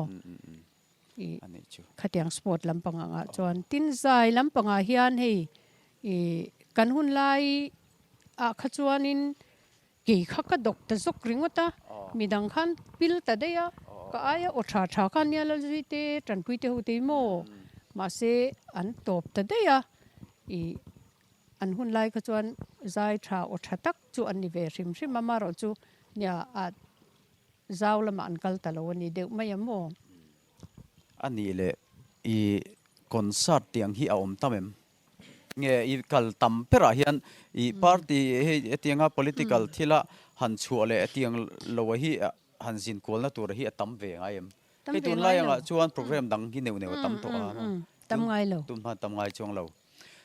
i khatiang sport lampang angah chuan tin zai lampangah hian hei i kan hun lai ah kha chuanin kei kha ka dawk ta zawk ringawt a midang khan pil ta daih a ka aia aw tha tha khan nia Lalzui te tanpui te ho te hi maw mahse an tawp ta daih a i an hun lai kha chuan zai tha aw tha tak chu an ni ve hrim hrim a amaherawhchu nia ah Zau lamah an kal ta lo a ni deuh mai a maw? A nih leh i concert tiang hi a awm tam em? Nge i kal tam berah hian i party hei hetianga political thila han chhuah leh hetiang lo a hi han zin kualna tur hi a tam ve ngai em? Hei tunlai angah chuan program dang hi neuh neuh a tam tawh a maw? Tam ngai lo. Tun hma tam ngai chuang lo.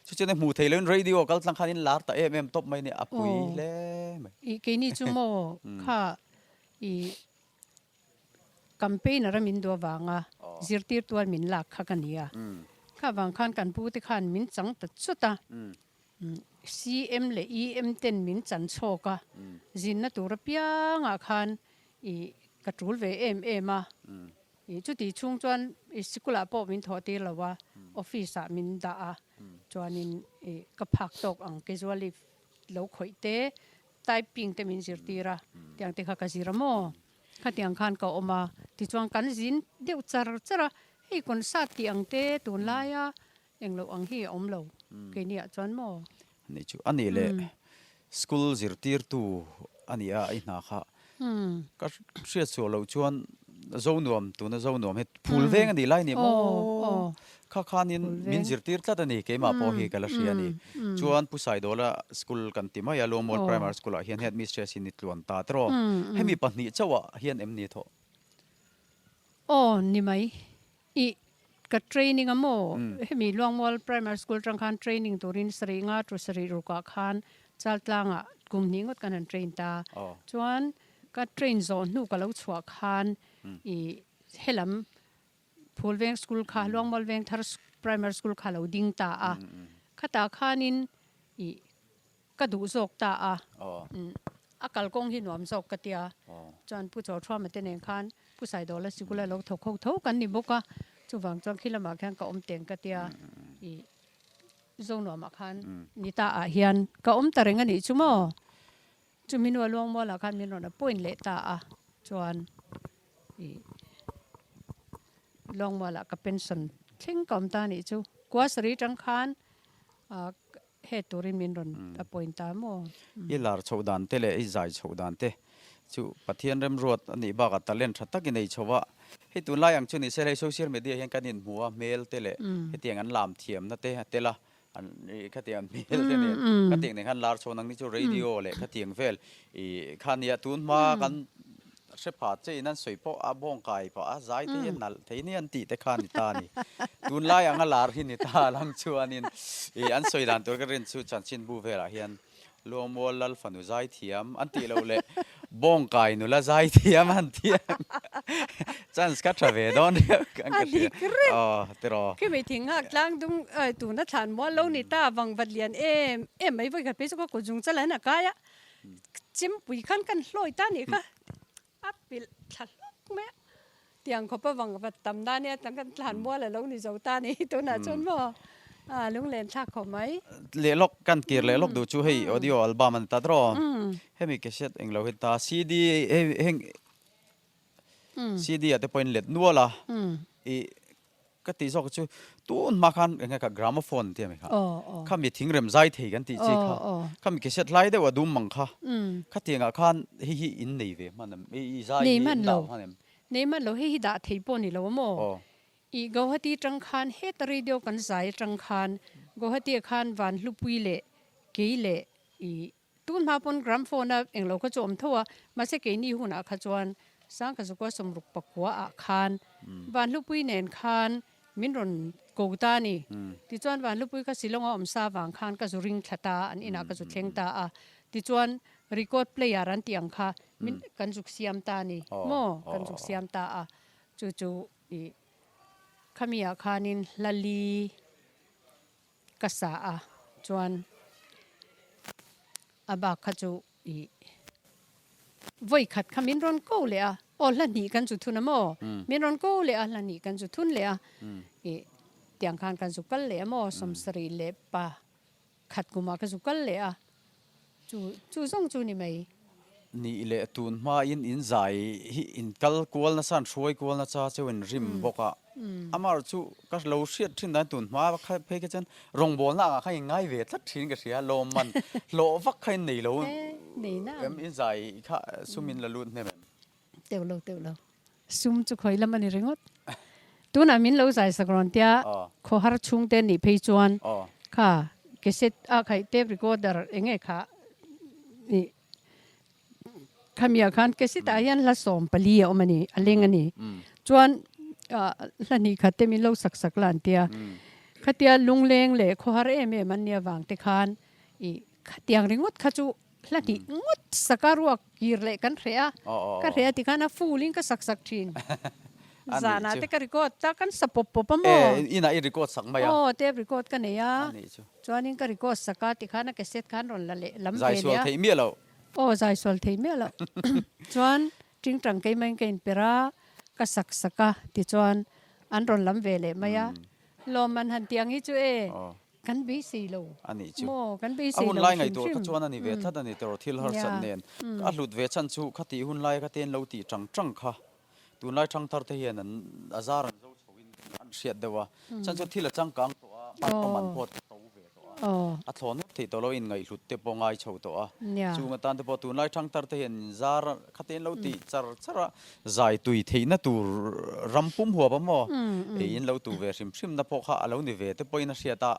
Chu chuan hmuh theih loin radio kal tlang khan in lar ta em em tawp mai nia a pui hle mai. I keini chu maw kha i campaigner a min duh avanga zirtir tual min lak kha ka ni a. Kha vang khan kan pu te khan min chang ta chawt a. CM leh EM ten min chan chhawk a. Zinna tur apiangah khan i ka tul ve em em a. I chuti chhung chuan i sikulah pawh min thawh tir lo a, office ah min dah a, chuanin i ka phak tawk ang casual leave lo khawih te, typing te min zirtir a, tiang te kha ka zir a maw? Khatiang khan ka awm a, tichuan kan zin deuh char char a, hei concert tih ang te tunlaia Englo ang hi a awm lo keini ah chuan maw? Anih chu a nih leh school zirtirtu a nih a i hna kha ka hriat suah loh chuan Zonuam tuna Zonuam hi phul veng a nih lai ni maw? Kha khanin min zirtir tlat a ni keimah pawh hi ka la hria a ni. Chuan Pu Saidawla school kan ti mai a Luangmual Primary School ah hian headmistress hi ni tluan ta tiraw? Hemi pahnih chauh ah hian em ni thawh? Aw ni mai. Ih, ka training a maw? Hemi Luangmual Primary School atang khan training turin sarih nga tu sarih rukah khan Chaltlangah kum hnih ngawt kan han train ta. Chuan ka train zawh hnu ka lo chhuah khan ih helam Phulveng School kha Luangmual Vengthar. Primary School kha lo ding ta a, khatah khanin ih ka duh zawk ta a, a kalkawng hi nuam zawk ka tia, chuan Pu Chawlthuama te nen khan Pu Saidawla sikula lo thawk ho tho kan ni bawk a, chuvang chuan khi lamah khian ka awm teng ka tia, ih Zonuamah khan ni ta ah hian ka awm ta reng a nih chu maw? Chumi hnua Luangmualah khan min rawn appoint leh ta a, chuan ih Luangmualah ka pension thleng ka awm ta a nih chu. Kua sarih atang khan ah head turin min rawn appoint ta maw? I lar chhoh dan te leh i zai chhoh dan te chu Pathian remruat a nih bakah talent tha tak i nei chho a. Hei tunlai ang chu ni se hei social media hian kan inhmu a, hmel te leh hetiang an lam thiamna te a tel a, An i khatiang hmel te nen khatiang nen khan lar chho nang ni chu radio leh khatiang vel i kha nia tun hma kan hre pha che in an sawi pawh a bawng kai pah a zai te hi a nalh thei nia an tih te kha a ni ta a ni. Tunlai anga lar hi ni ta lang chuanin i an sawi dan tur ka rin chu chanchinbu velah hian Luangmual Lal fanu zai thiam an tih loh leh Bawngkai nula zai thiam an ti ang. Chance ka tha ve dawn riau kan ka hria. A dik reng. Aw tiraw. Khi mi thing nghak tlang dung tuna thlan mual lo ni ta vang vat lian em em mai vawikhat phei chu ka kut zung chal an a kai a chempui khan kan hlawi ta nih kha. A pilh thla hlawk mai a, tiang khawp a vang vat tam na nia tang kan thlan mual a lo ni zo ta ni tunah chuan maw a lunglen thlak khawp mai. Leh lawk kan kir leh lawk duh chu hei audio album a ni ta tawh hemi cassette englo hi ta CD hei heng CD ah te pawhin let nual a ih Ka tih zawk chu tun hma khan eng nge kha gramophone tih a mi kha. Kha mi thingrem zai thei kan tih chi kha. Kha mi cassette hlai deuh a dum mang kha. Khatiangah khan hei hi in nei ve hman em? I zai hi in dah hman em? Nei hman lo, hei hi dah thei pawh ni lo a maw? I Guwahati tang khan heta radio kan zai atang khan Guwahati ah khan Vanhlupui leh kei leh i Tun hma pawn gramophone a englo kha chu awm tho a, mahse keini hunah kha chuan Sangkazukua sawmruk pakua ah khan Vanhlupui nen khan min rawn ko ta a ni. Tichuan Vanhlupui kha Shillong a awm sa vang khan ka zu ring thla ta a, an inah ka zu thleng ta a. Tichuan record player an tih ang kha min kan zuk siam ta a ni maw? Kan zuk siam ta a, chu chu ih khami ah khanin Hlali Ka sa a, chuan a bak kha chu ih vawi khat kha min rawn ko leh a, aw hla hnih kan zu thun a maw? Min rawn ko leh a, hla hnih kan zu thun leh a, ih tiang khan kan zu kal leh a maw? Sawmsarih leh pa khat kumah ka zu kal leh a, Chu chu zawng chu ni mai. Nih leh tun hmain in zai hi in kal kual nasa an hruai kual nasa cheu in rim bawk a. Amar chu ka lo hriat thin dan tun hma kha phei kha chuan rawngbawlna angah khan in ngai ve tlat thin ka hria lawmman hlawh vak kha in nei lo em in zai kha sum in la lut hnem em. Teuh lo teuh lo. Sum chu khawi lam a ni ringawt. Tunah min lo zai sak rawn tia khawhar chhungte nih phei chuan kha cassette a khaih tape recorder eng nge kha ih khamiah khan cassette ah hian hla 14 a awm a ni a leng a ni. Chuan hla hnih khat te min lo sak sak la an tia. Khatia lungleng leh khawhar em em an nia vang te khan ih khatiang ringawt kha chu Hla hnih ngawt saka ruak kir leh kan hreh a, ka hreh a tikhan a full in ka sak sak thin. Zanah te ka record ta kan sa pawp pawp a maw? E, inah i record sak mai a. Aw, tape record ka nei a, chuanin ka record sak a tikhan a cassette khan rawn la leh lam ve leh a. Zai sual theih miah loh. Aw, zai sual theih miah loh. Chuan tingtang keimah in ka inper a, ka sak sak a tichuan an rawn lam ve leh mai a. Lawmman han tih ang hi chu e, Kan beisei lo. A nih chu. Maw, kan beisei lo hrim hrim. A hun lai ngaihtuah kha chuan a ni ve tlat a ni tawrh thil harsat nen. A hlut ve chhan chu khatih hun lai kha te an lo tih tang tang kha. Tunlai thangthar te hian an a zar an zo chho in an hriat deuh a. Chhan chu thil a changkang tawh a, hman pawm an pawt to ve tawh a. A thlawn ngawt theih tawh lo inngaihhlut te pawh ngai chho tawh a. Chung atan te pawh tunlai thangthar te hian zar kha te an lo tih char char a. Zai tui theihna tur ram pum huap a maw? Ei in lo tu ve hrim hrim na pawh kha a lo ni ve te pawhin a hriat a.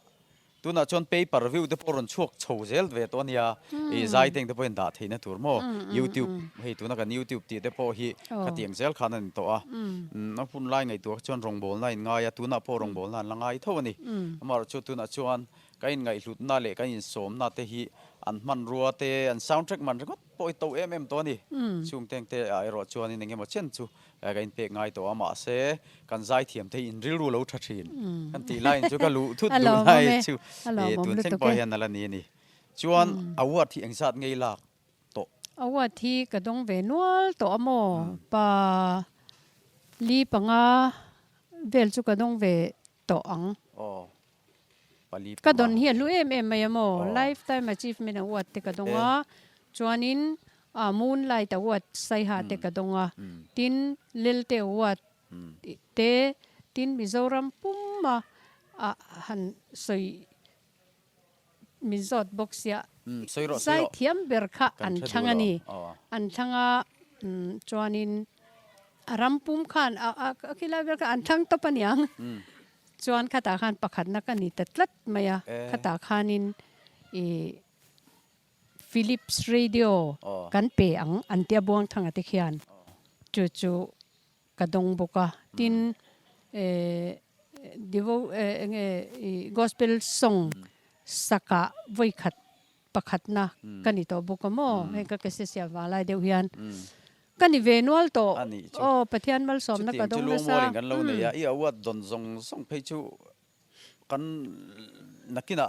Tunah chuan pay per view te pawh rawn chhuak chho zel ve tawh a nia. Ei zai teng te pawhin dah theihna tur maw? Youtube hei tuna kan youtube tih te pawh hi khatiang zel khan a ni tawh a. A hun lai ngaihtuah kha chuan rawngbawlna a inngai a, tunah pawh rawngbawlna an la ngai tho a ni. Amaherawhchu tunah chuan kan inngaihhlutna leh kan insawmna te hi. An hmanrua te, an sound track man ringawt pawh hi to em em tawh a ni. Chung teng te ah erawh chuanin eng emaw chen chu ka inpek ngai tawh a, mahse kan zaithiam te hi in rilru lo tha thin kan tih laiin chu ka luh thut duh lai chu tun thleng pawh hian a la ni a ni. Chuan award hi engzat ngei lak tawh? Award hi ka dawng ve nual tawh a maw? Pa li panga vel chu ka dawng ve tawh ang. Aw. Pali Ka dawn hi a hlu em em mai a maw? Lifetime Achievement Award te ka dawng a, chuanin Moonlight Award Saiha te ka dawng a, tin Lelte Award te, tin Mizoram puma han sawi min zawt bawk sia, zaithiam ber kha an thlang a ni. An thlang a, chuanin a ram pum khan a khilai vel kha an thlang tawp a niang. Chuan khatah khan pakhatna ka ni ta tlat mai a, khatah khanin ih Philips radio kan pe ang an tia Buangthanga te khian chu chu ka dawng bawk a, tin eh devo eh enge ih gospel song sakah vawikhat pakhatna ka ni tawh bawk a maw, heng ka kese siam vang lai deuh hian ka ni ve nual tawh aw Pathian malsawmna ka dawng nasa. Chutiang chu lungmualin kan lo nei a, i award dawn zawng zawng phei chu kan nakinah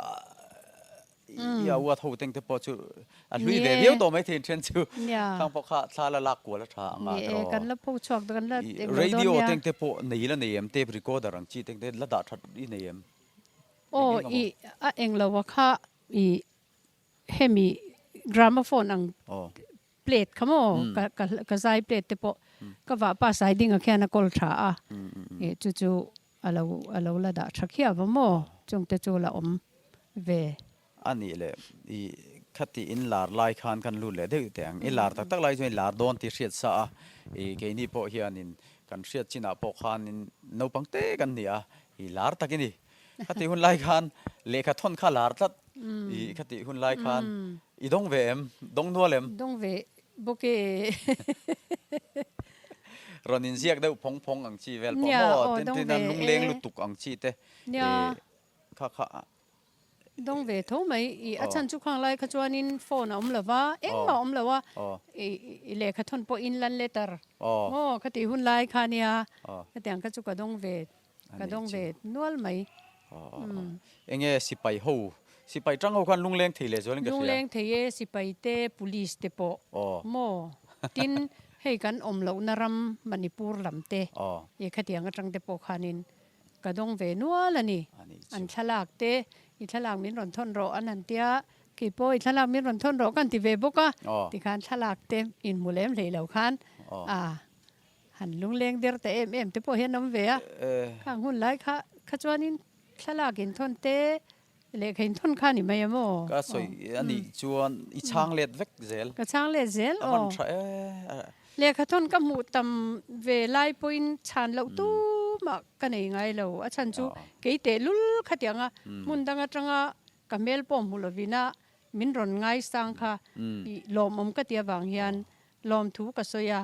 i award ho teng te pawh chu a hlui ve viau tawh maithei in then chu khang pawh kha thla la lak kual a tha ang a tiraw. Kan la pho chhuak kan la englo dawn nia. Radio teng te pawh nei la nei em tape recorder ang chi teng te la dah that i nei em? Aw i a englo a kha I hemi gramophone ang plate kha maw ka zai plate te pawh ka vahpa sai dingah khian a kawl tha a, i chu chu a lo a lo la dah tha khiau va maw chung te chu la awm ve. A nih leh i khati in lar lai khan kan lut leh deuh teh ang, i lar tak tak lai chuan i lar dawn tih hriat sa a, i keini pawh hianin kan hriat chinah pawh khanin naupang te kan ni a, i lar tak i ni. Khatih hun lai khan lehkha thawn kha lar tlat i khatih hun lai khan i dawng ve em? Dawng nual em? Dawng ve bawk e. Rawn inziak deuh phawng phawng ang chi vel pawh maw? Tin tin a lungleng lutuk ang chi te kha kha. Dawng ve tho mai. I a chhan chu khang lai kha chuanin phone a awm lo va, engmah a awm lo a, i lehkha thawn pawh inland letter maw khatih hun lai kha nia, khatiang kha chu ka dawng ve Ka dawng ve nual mai. Enge sipai ho, sipai tang ho khan lungleng thei leh zualin ka hria. Lungleng thei e, sipai te, police te pawh maw? Tin, hei kan awm lohna ram Manipur lam te, i khatiang atang te pawh khanin ka dawng ve nual a ni. An thlalak te, i thlalak min rawn thawn rawh an han tia, kei pawh i thlalak min rawn thawn rawh ka han ti ve bawk a, tikhan thlalak te inhmu lem hlei lo khan a. Han lungleng der ta em em te pawh hian awm ve a, khang hun lai kha kha chuanin thlalak inthawn te lehkha inthawn kha a ni mai a maw? Ka sawi a nih chuan i chhang let vek zel. Ka chhang let zel aw. A hman tha e. Lehkha thawn ka hmuh tam ve lai pawhin chhan loh tumah ka nei ngai lo. A chhan chu kei tehlul khatiang a hmun dang atanga ka hmel pawh hmu lovin a min rawn ngaisang kha i lawmawm ka ti avang hian lawmthu ka sawi a.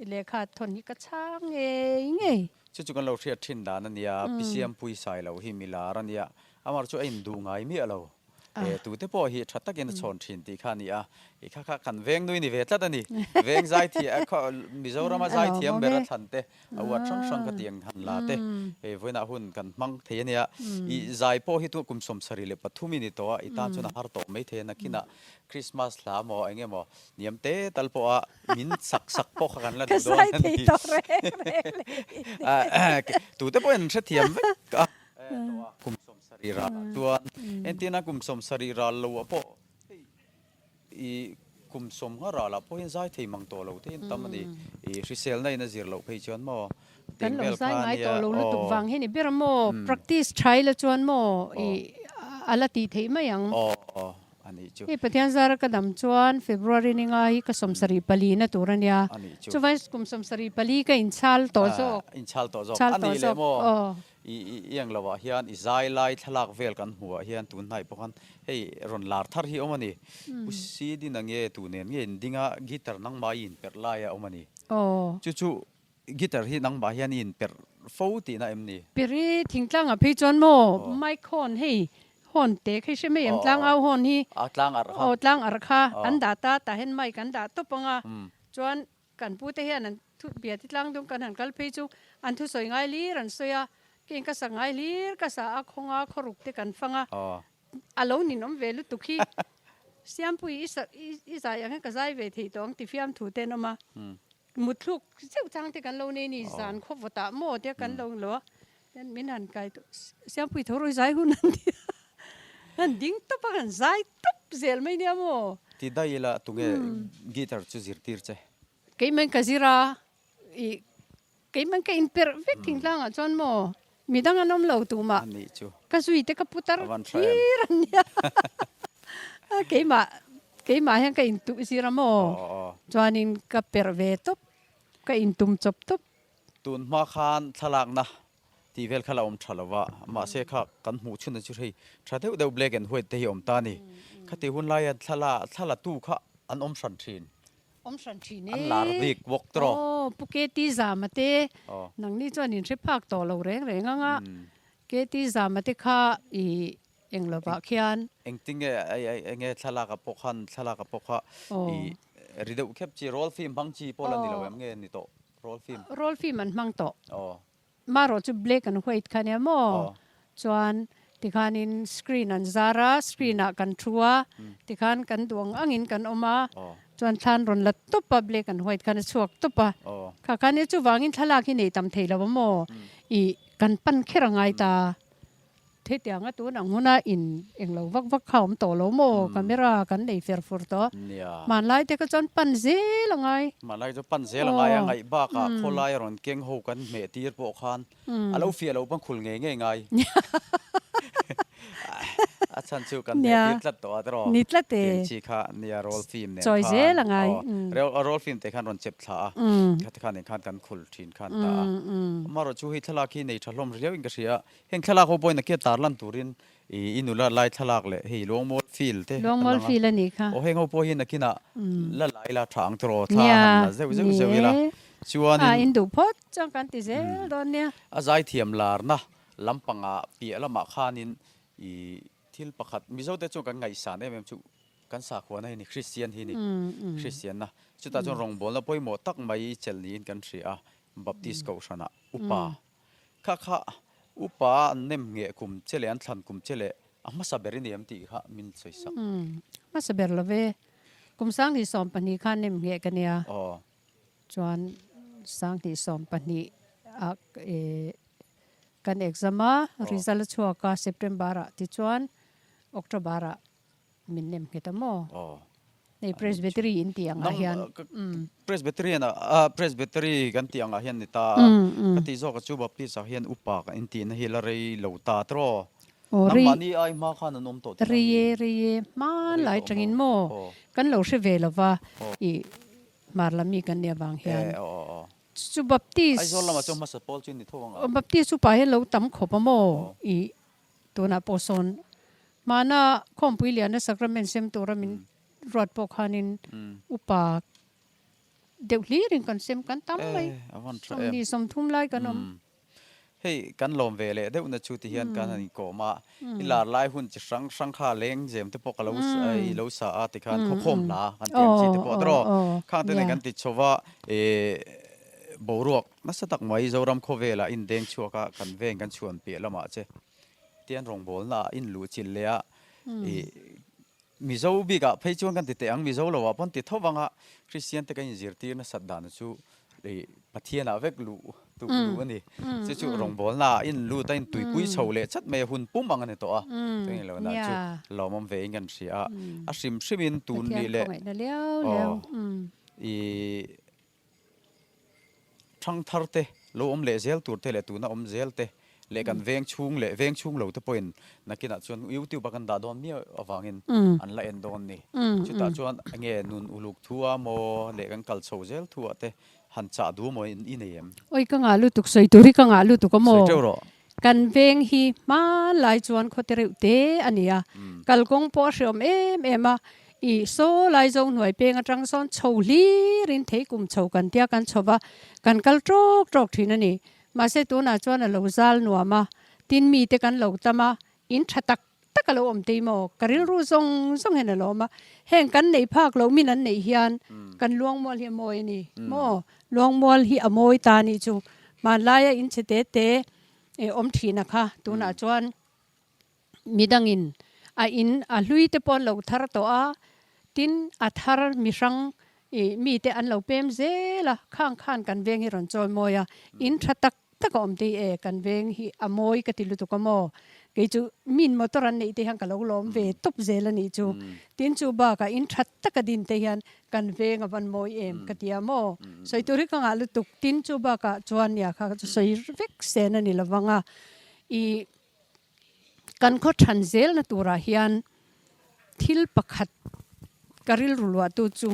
I lehkha thawn hi ka chhang ngei ngei. Chu chu kan lo hriat thin dan a nia, Pi Siampui Sailo hi mi lar a nia, amar chu a induh ngai miah lo. E, tute pawh hi tha takin a chhawn thin tih kha a ni a, i kha kha kan veng nui ni ve tlat a ni. Veng zaithiam, Mizorama zaithiam ber a thlan te, a uar hrang hrang ka tiang han la te, hei vawiinah hun kan hmang thei a nia. I zai pawh hi tu kum 73 i ni tawh a, i tan chuan a har tawh mai thei a, nakinah Krismas hla maw eng emaw niam te tal pawh a min sak sak pawh kha kan la duh dawn a ni. Tute pawhin an hrethiam vek a tawh a kum 70 ral ah chuan entirna kum 70 ral lo ah pawh hei i kum 50 ral ah pawh hian zai thei mang tawh lo te hi an tam a ni. I hriselna in a zir loh phei chuan maw Kan lo zai ngai tawh lo lutuk vang hi ni ber a maw practice tha ila chuan maw i a la tih theih mai ang. A nih chu. Hei Pathian zara ka dam chuan February ni nga hi ka 74 na tur a nia. A nih chu. Chuvai kum 74 ka inchhal tawh zawk. Ah, inchhal tawh zawk. A nih leh maw? I i ang lovah hian i zai lai thlalak vel kan hmuh ah hian tun hnaih pawh khan hei rawn lar thar hi awm a ni. Pu Sidina nge tu nen nge in ding a guitar nangmah i inperh lai a awm a ni. Chu chu Guitar hi nangmah hian i inperh fo tihna em ni? Peri thingtlangah phei chuan maw mic horn hei Hawn te kha i hre mai em tlangau hawn hi aw tlang arh kha an dah ta tah hian mic an dah tawp ang a chuan kan pu te hian an thu bia ti tlang dung kan han kal phei chu an thusawi ngai hlir an sawi a keng ka sak ngai hlir ka sa a khawnga khawruk te kan fang a a lo ninawm ve lutuk hi Siampui i sa i zai ang hian ka zai ve thei tawh ang ti fiamthu te an awm a Mutthluk zeuh chang te kan lo nei ni zan khaw vawtah maw te kan lo lo a, tin min han kai tawh Siampui tho rawi zai hun an ti a, han ding tawp a kan zai tawp zel mai nia maw. Ti daih ila tunge guitar chu zirtir che? Keimah ka zir a, ih keimah ka inperh vek thingtlangah chuan maw midang an awm lo tumah ka zui te ka putar thlir an nia keimah keimah hian ka intuh zir a maw chuanin ka perh ve tawp ka intum chawp tawp. Tun hma khan thlalakna tih vel kha la awm tha lo va mahse kha kan hmuh chhun chu hei tha deuh deuh black and white te hi awm ta a ni khati hun laia thla thla la tu kha an awm hran thin. Awm hran thin e. An lar bik bawk tawh. Aw, Pu KT Zama te, nangni chuan in hre phak tawh lo reng reng ang a. KT Zama te kha i eng lovah khian. Engtinge enge thlalak a pawh khan thlalak a pawh kha i ri deuh khep chi roll film hmang chi pawh la ni lo em nge ni tawh roll film. Roll film an hmang tawh. Aw. Marawh chu black and white kha nia maw? Chuan tikhanin screen an zar a, screen ah kan thu a, tikhan kan duh ang angin kan awm a, chuan thlan rawn la tawp a, black and white khan a chhuak tawp a. Kha khan e chuvangin thlalak hi nei tam thei lo a maw? Ih kan pan kher a ngai ta. Hetianga tun ang huna in englo vak vak kha awm tawh lo maw? Camera kan nei fer fur tawh. Hmanlai te kha chuan pan zel a ngai. Hmanlai chu pan zel a ngai a, ngaih bakah khawlai rawn keng ho kan hmeh tir pawh khan a lo fiah lo pawn khul ngei ngei ngai. A chhan chu kan hmeh tir tlat tawh a tiraw? Ni tlat e. Tiang chi kha nia roll film nen khan. Chawi zel a ngai. Aw roll film te khan rawn chep thla a, khati khan nen khan kan khul thin khan ta a. Amaherawhchu chu hei thlalak hi nei tha hlawm riau in ka hria a. Heng thlalak ho pawhin a kia tar lan turin i nula lai thlalak leh hei Luangmual field te a lang a. Luangmual field a nih kha. Aw heng ho pawh hi nakinah la lai la tha ang tiraw thla han la zeuh zeuh zeuh ila. Chuanin. A in duh phawt chuan kan ti zel dawn nia. A zaithiam larna lampangah piah lamah khanin i thil pakhat Mizo te chuan kan ngaihsan em em chu kan sakhuana hi ni Kristian hi ni. Kristianna chutah chuan rawngbawlna pawimawh tak mai chelh niin kan hria a Baptist kohhranah upa Kha kha upa an nem ngheh kum che leh an thlan kum che leh a hmasa ber i ni em tih kha min sawi sak. Umm hmasa ber lo ve. Kum 2020 khan nem ngheh ka nia. Aw. Chuan 2020 ah eh kan exam a, result a chhuak a September ah tichuan October ah Min nem nghet a maw? Aw. Hei Presbytery in tih angah hian. Presbyterian ah Presbytery kan tih angah hian ni ta a. Ka tih zawk a chu Baptist ah hian upa kan in tihna hi la rei lo ta tiraw? Aw rei. Nangmahni ai hma khan an awm tawh tih Rei e rei e hmanlai tangin maw? Kan lo hre ve lova i hmar lam mi kan nih avang hian. E aw aw aw. Chu Baptist. Aizawl lamah chuan hmasa pawl chu ni tho ang a. Baptist upa hian lo tam khawp a maw? I Tunah pawh sawn hmana Khawmpui Liana Sacrament sem tura min ruat pawh khanin upa deuh hlirin kan sem kan tam mai, 20 30 lai kan awm. Hei kan lawm ve leh deuhna chu ti hian kan han inkawm a, i lar lai hun chi hrang hrang kha leng zem te pawh ka lo i lo sa a tikhan khawkhawm hla kan ti ang chi te pawh tiraw khang te nen kan ti chho va boruak Nasa tak mai Zoram khawvelah in deng chhuak a, kan veng kan chhuan piah lamah che tian rawngbawlna ah in luh chilh leh a, ih Mizo bikah phei chuan kan ti teh ang, Mizo lo ah pawn ti tho vang a, Kristian te kan inzirtir nasat dan chu ih Pathian ah vek luh tuk luh a ni. Chu chu rawngbawlna ah in lut a, in tuipui chho leh chat mai a, hun pum ang a ni tawh a, chuan ilo na chu lawmawm ve in kan hria a, a hrim hrim in tun nih leh aw ih Thangthar te, lo awm leh zel tur te leh tuna awm zel te leh kan veng chhung leh veng chhung lo te pawhin nakinah chuan YouTube a kan dah dawn miau avangin an la en dawn ni. Chutah chuan enge nun uluk thu a maw leh kan kal chho zel thu ah te han chah duh maw i nei em? Oi ka ngah lutuk sawi tur hi ka ngah lutuk a maw? Sawi teuh rawh. Kan veng hi hmanlai chuan khawte reuh te a ni a, kalkawng pawh a hreawm em em a, Ih, saw lai zo hnuai peng atang sawn chho hlirin thei kum chho kan tia kan chho va, kan kal tawk tawk thin a ni. Mahse tunah chuan a lo zal nuam a, tin mite kan lo tam a, in tha tak tak a lo awm tei maw? Ka rilru zawng zawng hian a lo awm a, heng kan neih phak loh min an neih hian kan luangmual hi a mawi a ni maw? Luangmual hi a mawi ta nih chu hmanlaia inchhe te te awm thin a kha tunah chuan midangin a in a hlui te pawh an lo thar tawh a, tin a thar mihrang ih mite an lo pem zel a, khang khan kan veng hi rawn chawi mawi a, in tha tak tak a awm thei e, kan veng hi a mawi ka ti lutuk a maw, kei chu min motor an neih te hian ka lo lawm ve tawp zel a nih chu, tin chu bakah in tha tak a din te hian kan veng a van mawi em ka ti a maw, sawi tur hi ka ngah lutuk, tin chu bakah chuan nia kha chu sawi vek sen a ni lovang a, ih. Kan khaw than zelna turah hian thil pakhat ka rilru luahtu chu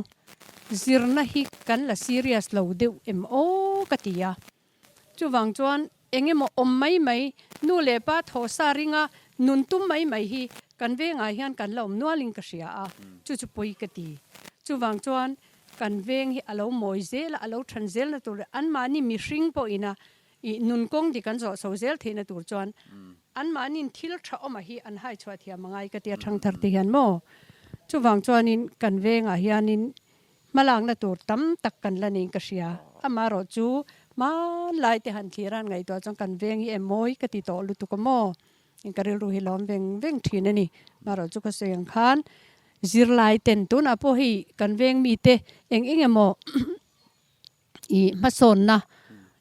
zirna hi kan la serious lo deuh em aw ka ti a. Chuvang chuan eng emaw awm mai mai, nu leh pa thaw sa ringa nun tum mai mai hi kan vengah hian kan la awm nualin ka hria a, chu chu pawi ka ti. Chuvang chuan kan veng hi a lo mawi zel a, a lo than zelna tur leh anmahni mihring pawhina I nun kawng dik an zawh chho zel theihna tur chuan anmahniin thil tha awmah hi an hai chhuah thiam a ngai ka tia thangthar te hian maw? Chuvang chuanin kan vengah hianin hmalakna tur tam tak kan la niin ka hria. Amaherawh chu hmanlai te han thlir a han ngaihtuah chuan kan veng hi emawi ka ti tawh lutuk a maw? Ka rilru hi lawm veng veng thin a ni. Amaherawh chu ka sawi ang khan zirlai ten tunah pawh hei kan veng mite eng eng emaw I hmasawnna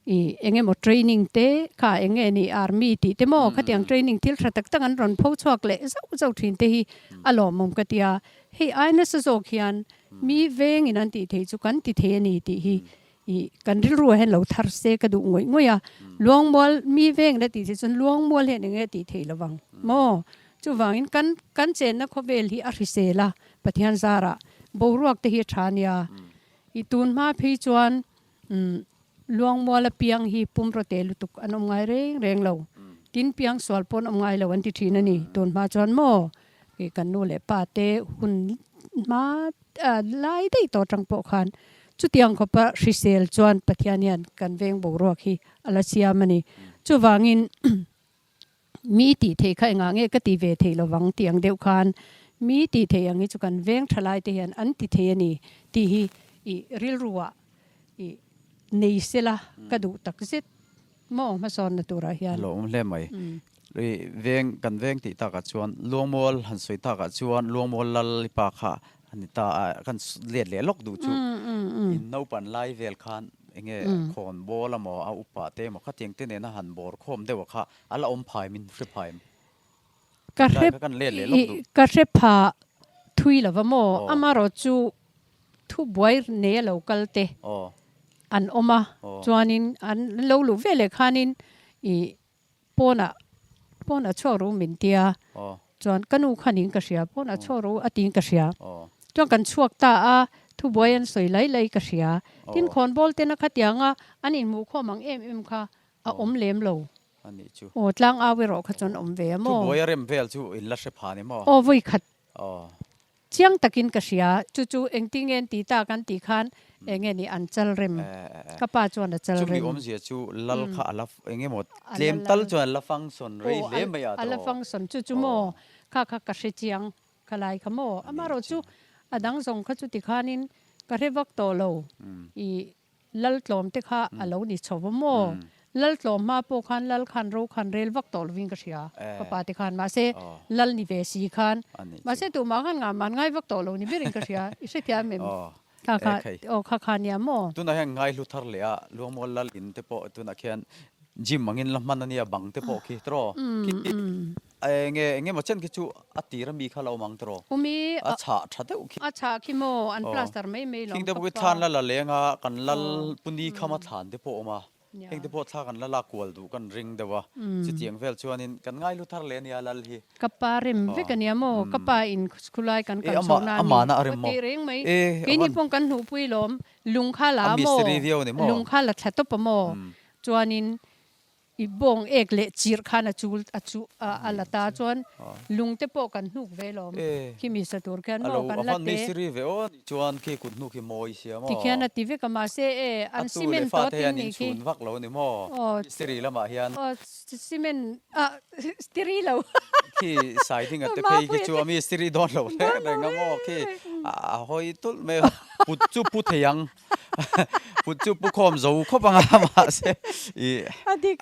i eng emaw training te kha eng nge ni army tih te maw khatiang training thil tha tak tak an rawn pho chhuak leh zauh zauh thin te hi a lawmawm ka tia. Hei ai nasa zawk hian mi vengin an tih theih chu kan ti thei a ni tih hi i kan rilruah hian lo thar se ka duh ngawih ngawih a. Luangmual mi veng la tih theih chuan luangmual hian eng nge tih theih lovang maw? Chuvangin kan kan chenna khawvel hi a hrisel a Pathian zarah boruak te hi a tha a nia. I tun hma phei chuan Luangmuala piang hi pumraw te lutuk an awm ngai reng reng lo. Tin piang sual pawh an awm ngai lo an ti thin a ni. Tun hma chuan maw i kan nu leh pa te hun hma lai daih tawh atang pawh khan chutiang khawpa hrisel chuan Pathian hian kan veng boruak hi a la siam a ni. Chuvangin Mi tih theih kha engah nge ka ti ve thei lovang tih ang deuh khan mi tih theih ang hi chu kan veng tha lai te hian an ti thei a ni tih hi i rilruah i nei sela ka duh tak zet maw hmasawnna turah hian. Lo awm hle mai. I veng kan veng tih takah chuan Luangmual han sawi takah chuan Luangmual lal i pa kha a ni ta a kan let leh lawk duh chu in naupan lai vel khan enge khawn bawl amaw a upa te emaw khatiang te nena han bawr khawm deuh a kha A la awm phai min hre phai em? Ka hre ka hre pha thui lova maw? Amarawh chu thu buai nei a lo kal te an awm a, chuanin an lo luh ve leh khanin ih pawnah pawnah chhuak ru min tia, chuan ka nu khanin ka hria pawnah chhuak ru a tiin ka hria, chuan kan chhuak ta a, thu buai an sawi lai lai ka hria, tin khawnbawl tena khatianga an inhmuhkhawm ang em em kha A awm lem lo. A nih chu. Aw, tlang au erawh kha chuan awm ve a maw? Thubuai a rem vel chu in la hre pha ni maw? Aw, vawi khat. Aw. Chiang takin ka hria. Chu chu engtin nge an ti tak an tih khan eng nge ni an chal rem. Ka pa chuan a chal rem. Chumi awmzia chu lal kha a la eng emaw tlem tal chuan a la function rei hle mai a tawh. A la function chu chu maw? Kha kha ka hre chiang. Kha lai kha maw? Amaherawh chu a dang zawng kha chu tikhanin ka hre vak tawh lo. I Laltlawm te kha a lo ni chho va maw? Laltlawm hma pawh khan Lal khan ro khan rel vak tawh lovin ka hria ka pa te khan mahse Lal ni ve si khan mahse tumah khan ngah man ngai vak tawh lo ni berin ka hria i hrethiam em? Kha kha aw kha kha nia maw? Tunah hian ngaihlu thar leh a Luangmual Lal in te pawh tunah khian gym angin la hman a nia bang te pawh khi tiraw? Enge enge maw chen khi chu a tir ami kha lo awm ang tiraw? Umi a chhah tha deuh khi. A chhah khi maw an plaster mai mai lo ang ka pa. Thlan la la leng a kan lal puni kham a thlan te pawh awm a. Heng te pawh thla kan la lak kual duh kan ring deuh a. Chutiang vel chuanin kan ngai lu thar leh ania lal hi. Ka pa rem vek ania maw ka pa in khulai kan kal chho na ani. Amahna a rem maw? Tih reng mai. Keini pawh kan hnuhpui lawm lung kha la maw lung kha la thla tawp a maw chuanin I bawng ek leh chirh khan a chul a chu a la ta chuan lung te pawh kan hnuk ve lawm khi mi sa tur khian maw kan la te. Mistiri ve aw nih chuan khi kut hnuk hi mawi sia maw. Tikhian a ti vek a mahse e an cement tawh tin nih khi. A tu leh fate hian in chhun vak lo ni maw mistiri lamah hian. Aw cement ah stiri lo. Khi Saidinga te phei khi chu a mistiri dawn lo reng reng a maw khi a hawi tulh mai a, put chu pu thei ang put chu pu khawm zo khawp ang a mahse ih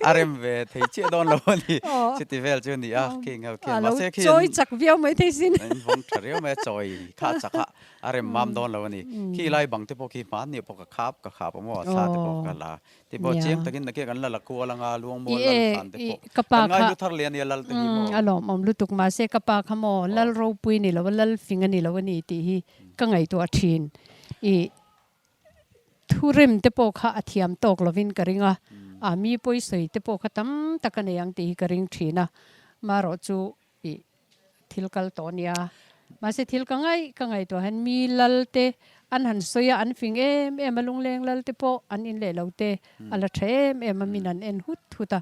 a rem ve thei chiah dawn lo a ni chuti vel chu a ni a khi ang ho khian mahse khi chawi chak viau mai thei sin an vawng tha riau mai a chawi kha chak a a rem mam dawn lo a ni khi lai bang te pawh khi hmanni pawh ka khap ka khap a maw thla te pawh ka la Ti pawh chiang takin nakin kan la la kual anga Luangmual lal thlan te pawh kan ngai hlu thar leh ania lal te hi maw. A lawmawm lutuk mahse ka pa kha maw lal ropui ni lo a lal fing a ni lo a ni tih hi ka ngaihtuah thin. I thurem te pawh kha a thiam tawk lovin ka ring a, a mi pawisawi te pawh kha tam tak a nei ang tih hi ka ring thin a, marawh chu I thil kal tawh nia. Mahse thil ka ngaih ka ngaihtuah hian mi lal te an han sawi a, an fing em em a, lungleng lal te pawh an in leh lo te a la tha em em a, min an en hut hut a,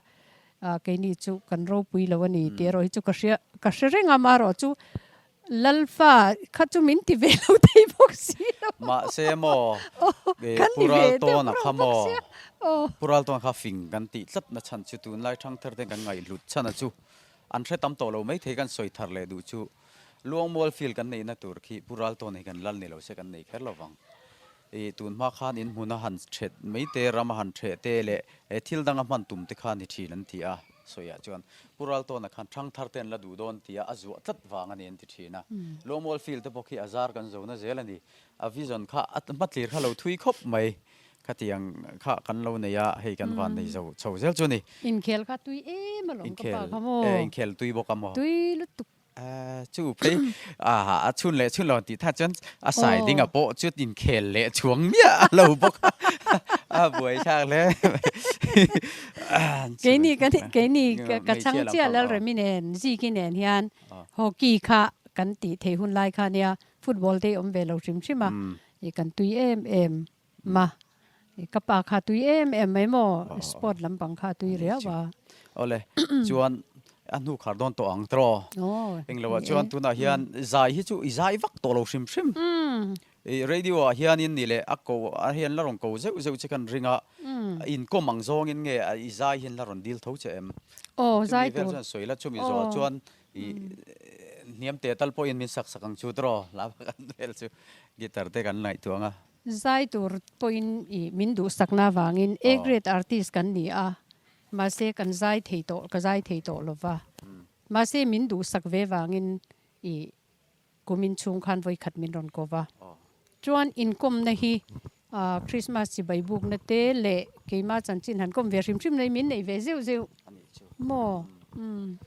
keini chu kan ropui lo a ni tih erawh hi chu ka hria ka hre reng a, amaherawh chu Lalfa kha chu min ti ve lo thei bawk si lo. Mahse maw Pu Raltawna kha maw Pu Raltawna kha fing kan tih tlat na chhan chu tunlai thangthar ten kan ngaihhlut chhan a chu. An hre tam tawh lo maithei kan sawi thar leh duh chu Luangmual field kan neihna tur khi Pu Raltawn hi kan lal ni lo se kan nei kher lo vang. I tun hma khan in hmun a han ṭhet mai te, ram a han ṭheh te leh thil dang a hman tum te kha ni ṭhin an ti a sawiah chuan Pu Raltawna khan ṭhangthar te an la duh dawn tia a zuah tlat vang a ni an ti ṭhin a. Luangmual field te pawh khi a zar kan zo na zel a ni. A vision kha a hmatlir kha lo thui khawp mai. Khatiang kha kan lo nei a, hei kan van nei zo chho zel chu a ni. Inkhel kha tui em alawm ka pa kha maw? Inkhel tui bawk a maw? Tui lutuk. Chu phei a chhun leh chhun lo an tih tha chuan a sai ding a pawh chu inkhel leh chhuang miah a lo bawk a, a buai thlak hle mai. Keini kan keini ka chhang chiah Lalremi nen Ziki nen hian hockey kha kan tih theih hun lai kha nia football te hi awm ve lo hrim hrim a, kan tui em em. Ma, ka pa kha tui em em mai maw? Sport lampang kha tui riau a. Awle, chuan a hnu khar dawn tawh ang tiraw? Englo ah chuan tunah hian zai hi chu i zai vak tawh lo hrim hrim. I radio ah hianin ni leh a ko ah hian la rawn ko zeuh zeuh che khan ring a, inkawm ang zawngin nge i zai hian la rawn dil tho che em? Aw, zai tur. Chumi vel chuan sawi la, chumi zawhah chuan I hniam teh tal pawhin min sak sak ang chu tiraw hla pakhat vel chu guitar te kan ngaihtuah ang a. Zai tur pawhin i min duhsakna avangin A grade artist kan ni a, mahse kan zai thei tawh ka zai thei tawh lova, mahse min duhsak ve vangin i kumin chhung khan vawikhat min rawn ko va. Chuan inkawmna hi Christmas chibai bukna te leh keimah chanchin han kawm ve hrim hrim nei min neih ve zeuh zeuh maw? Umm.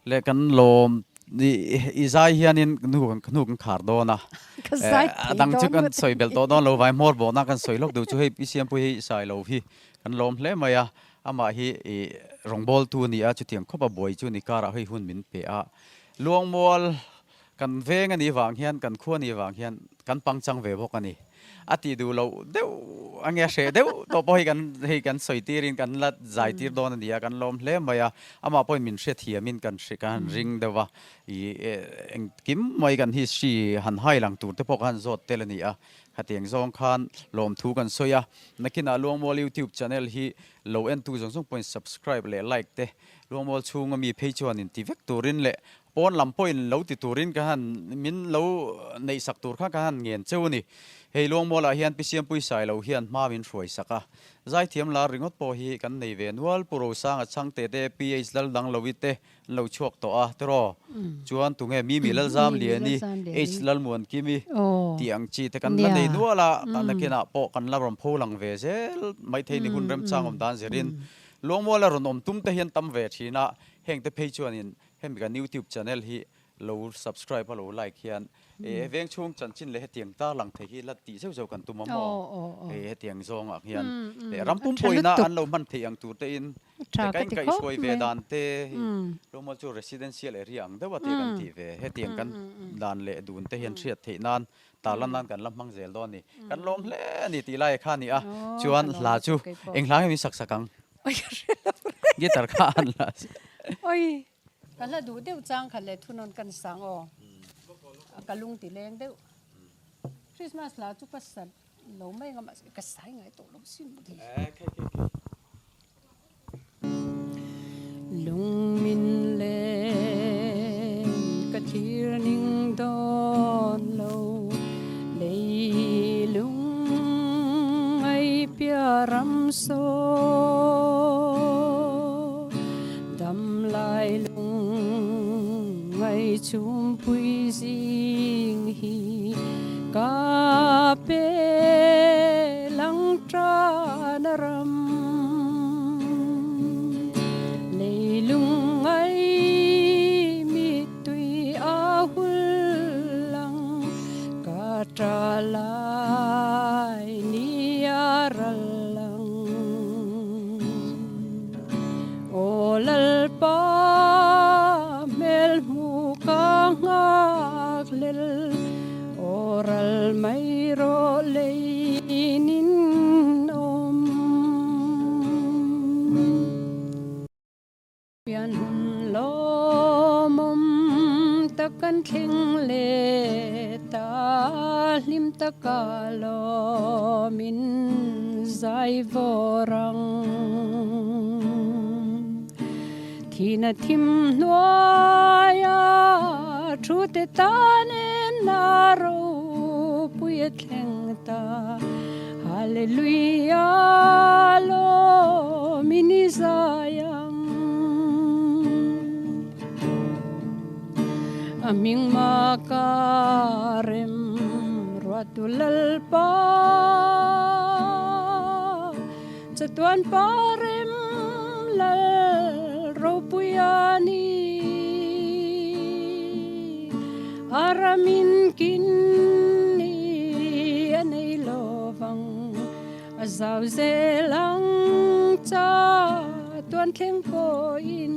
Leh kan lawm i zai hianin hnu hnu kan khar dawn a. Ka zai thei A dang chu dawn kan ngawt sawi belh tawh dawn lo vai hmawr bawhna kan sawi lawk duh chu hei Pi Siampuii hi sai lo hi kan lawm hle mai a. Amah hi i rawngbawltu a ni a, chutiang khawp a buai chu ni karah hei hun min pe a. Luangmual Kan veng a nih vang hian, kan khua a nih vang hian kan pangchang ve bawk a ni. A tih duh loh deuh a nge hreh deuh tawh pawh hi kan hei kan sawi tirin kan la zai tir dawn a ni a, kan lawm hle mai a. Amah pawhin min hrethiamin kan hre kan han ring deuh a, ih engkim mai kan history han hai lang tur te pawh kha han zawt tel a ni a. Khatiang zawng khan lawmthu kan sawi a, nakinah Luangmual YouTube channel hi lo entu zawng zawng pawhin subscribe leh like te Luangmual chhunga mi phei chuan inti vek turin leh Pawn lam pawhin lo ti turin ka han min lo neih sak tur kha ka han ngen cheu a ni. Hei Luangmualah hian Pi Siampui Sailo hian hma min hruai sak a. Zaithiam lar ringawt pawh hi kan nei ve nual. Pu Rosanga Chhangte te, PH Laldanglovi te an lo chhuak tawh a tiraw? Chuan tunge Mimi Lalzamliani, H Lalmuankimi tih ang chi te kan la nei nual a, nakinah pawh kan la rawn pho lang ve zel maithei ni hun remchang awm dan zirin. Luangmuala rawn awm tum te hian tam ve thin a, hengte phei chuanin Hemi kan YouTube channel hi lo subscribe a lo like hian e veng chhung chanchin leh hetiang tar lang thei hi la tih zeuh zeuh kan tum a maw hei hetiang zawng ah hian leh ram pum pawhin a an lo hman theih ang tur te in leh ka inkaihhruai ve dan te hi Luangmual chu residential area ang deuh a tih kan tih ve hetiang kan dan leh dun te hian hriat theih nan tarlan nan kan la hmang zel dawn a ni kan lawm hle a ni tih lai kha a ni a chuan hla chu eng hla nge min sak sak ang. Oi ka hre lo reng. Guitar kha an la. Oi ka hla duh deuh chang khat leh thunawn kan sang aw. Ka lung ti leng deuh. Christmas hla chu ka sa lo mai anga mahse ka sai ngai tawh lo sin maw ti. Lung min leng. ram saw dam lai lung ngai chhumpui zing hi ka pe lang tan a ram leilung ngai mittui a hul lang ka ta lai ni a ral lang. Aw Lalpa hmel hmu ka nghak lel, aw ral mai rawh leinin awm. Pian hun lawmawm tak kan thleng leh ta, hlim taka lawmin zai vawr ang. Thina thim hnuaia thu te tan em na ropui a thleng ta. Hallelujah lawmin i zai ang. A hming maka rem ruatu Lalpa Chatuan parem lal ropui a ni. A ramin kin ni a nei lovang, a zau zel ang chatuan thleng pawhin.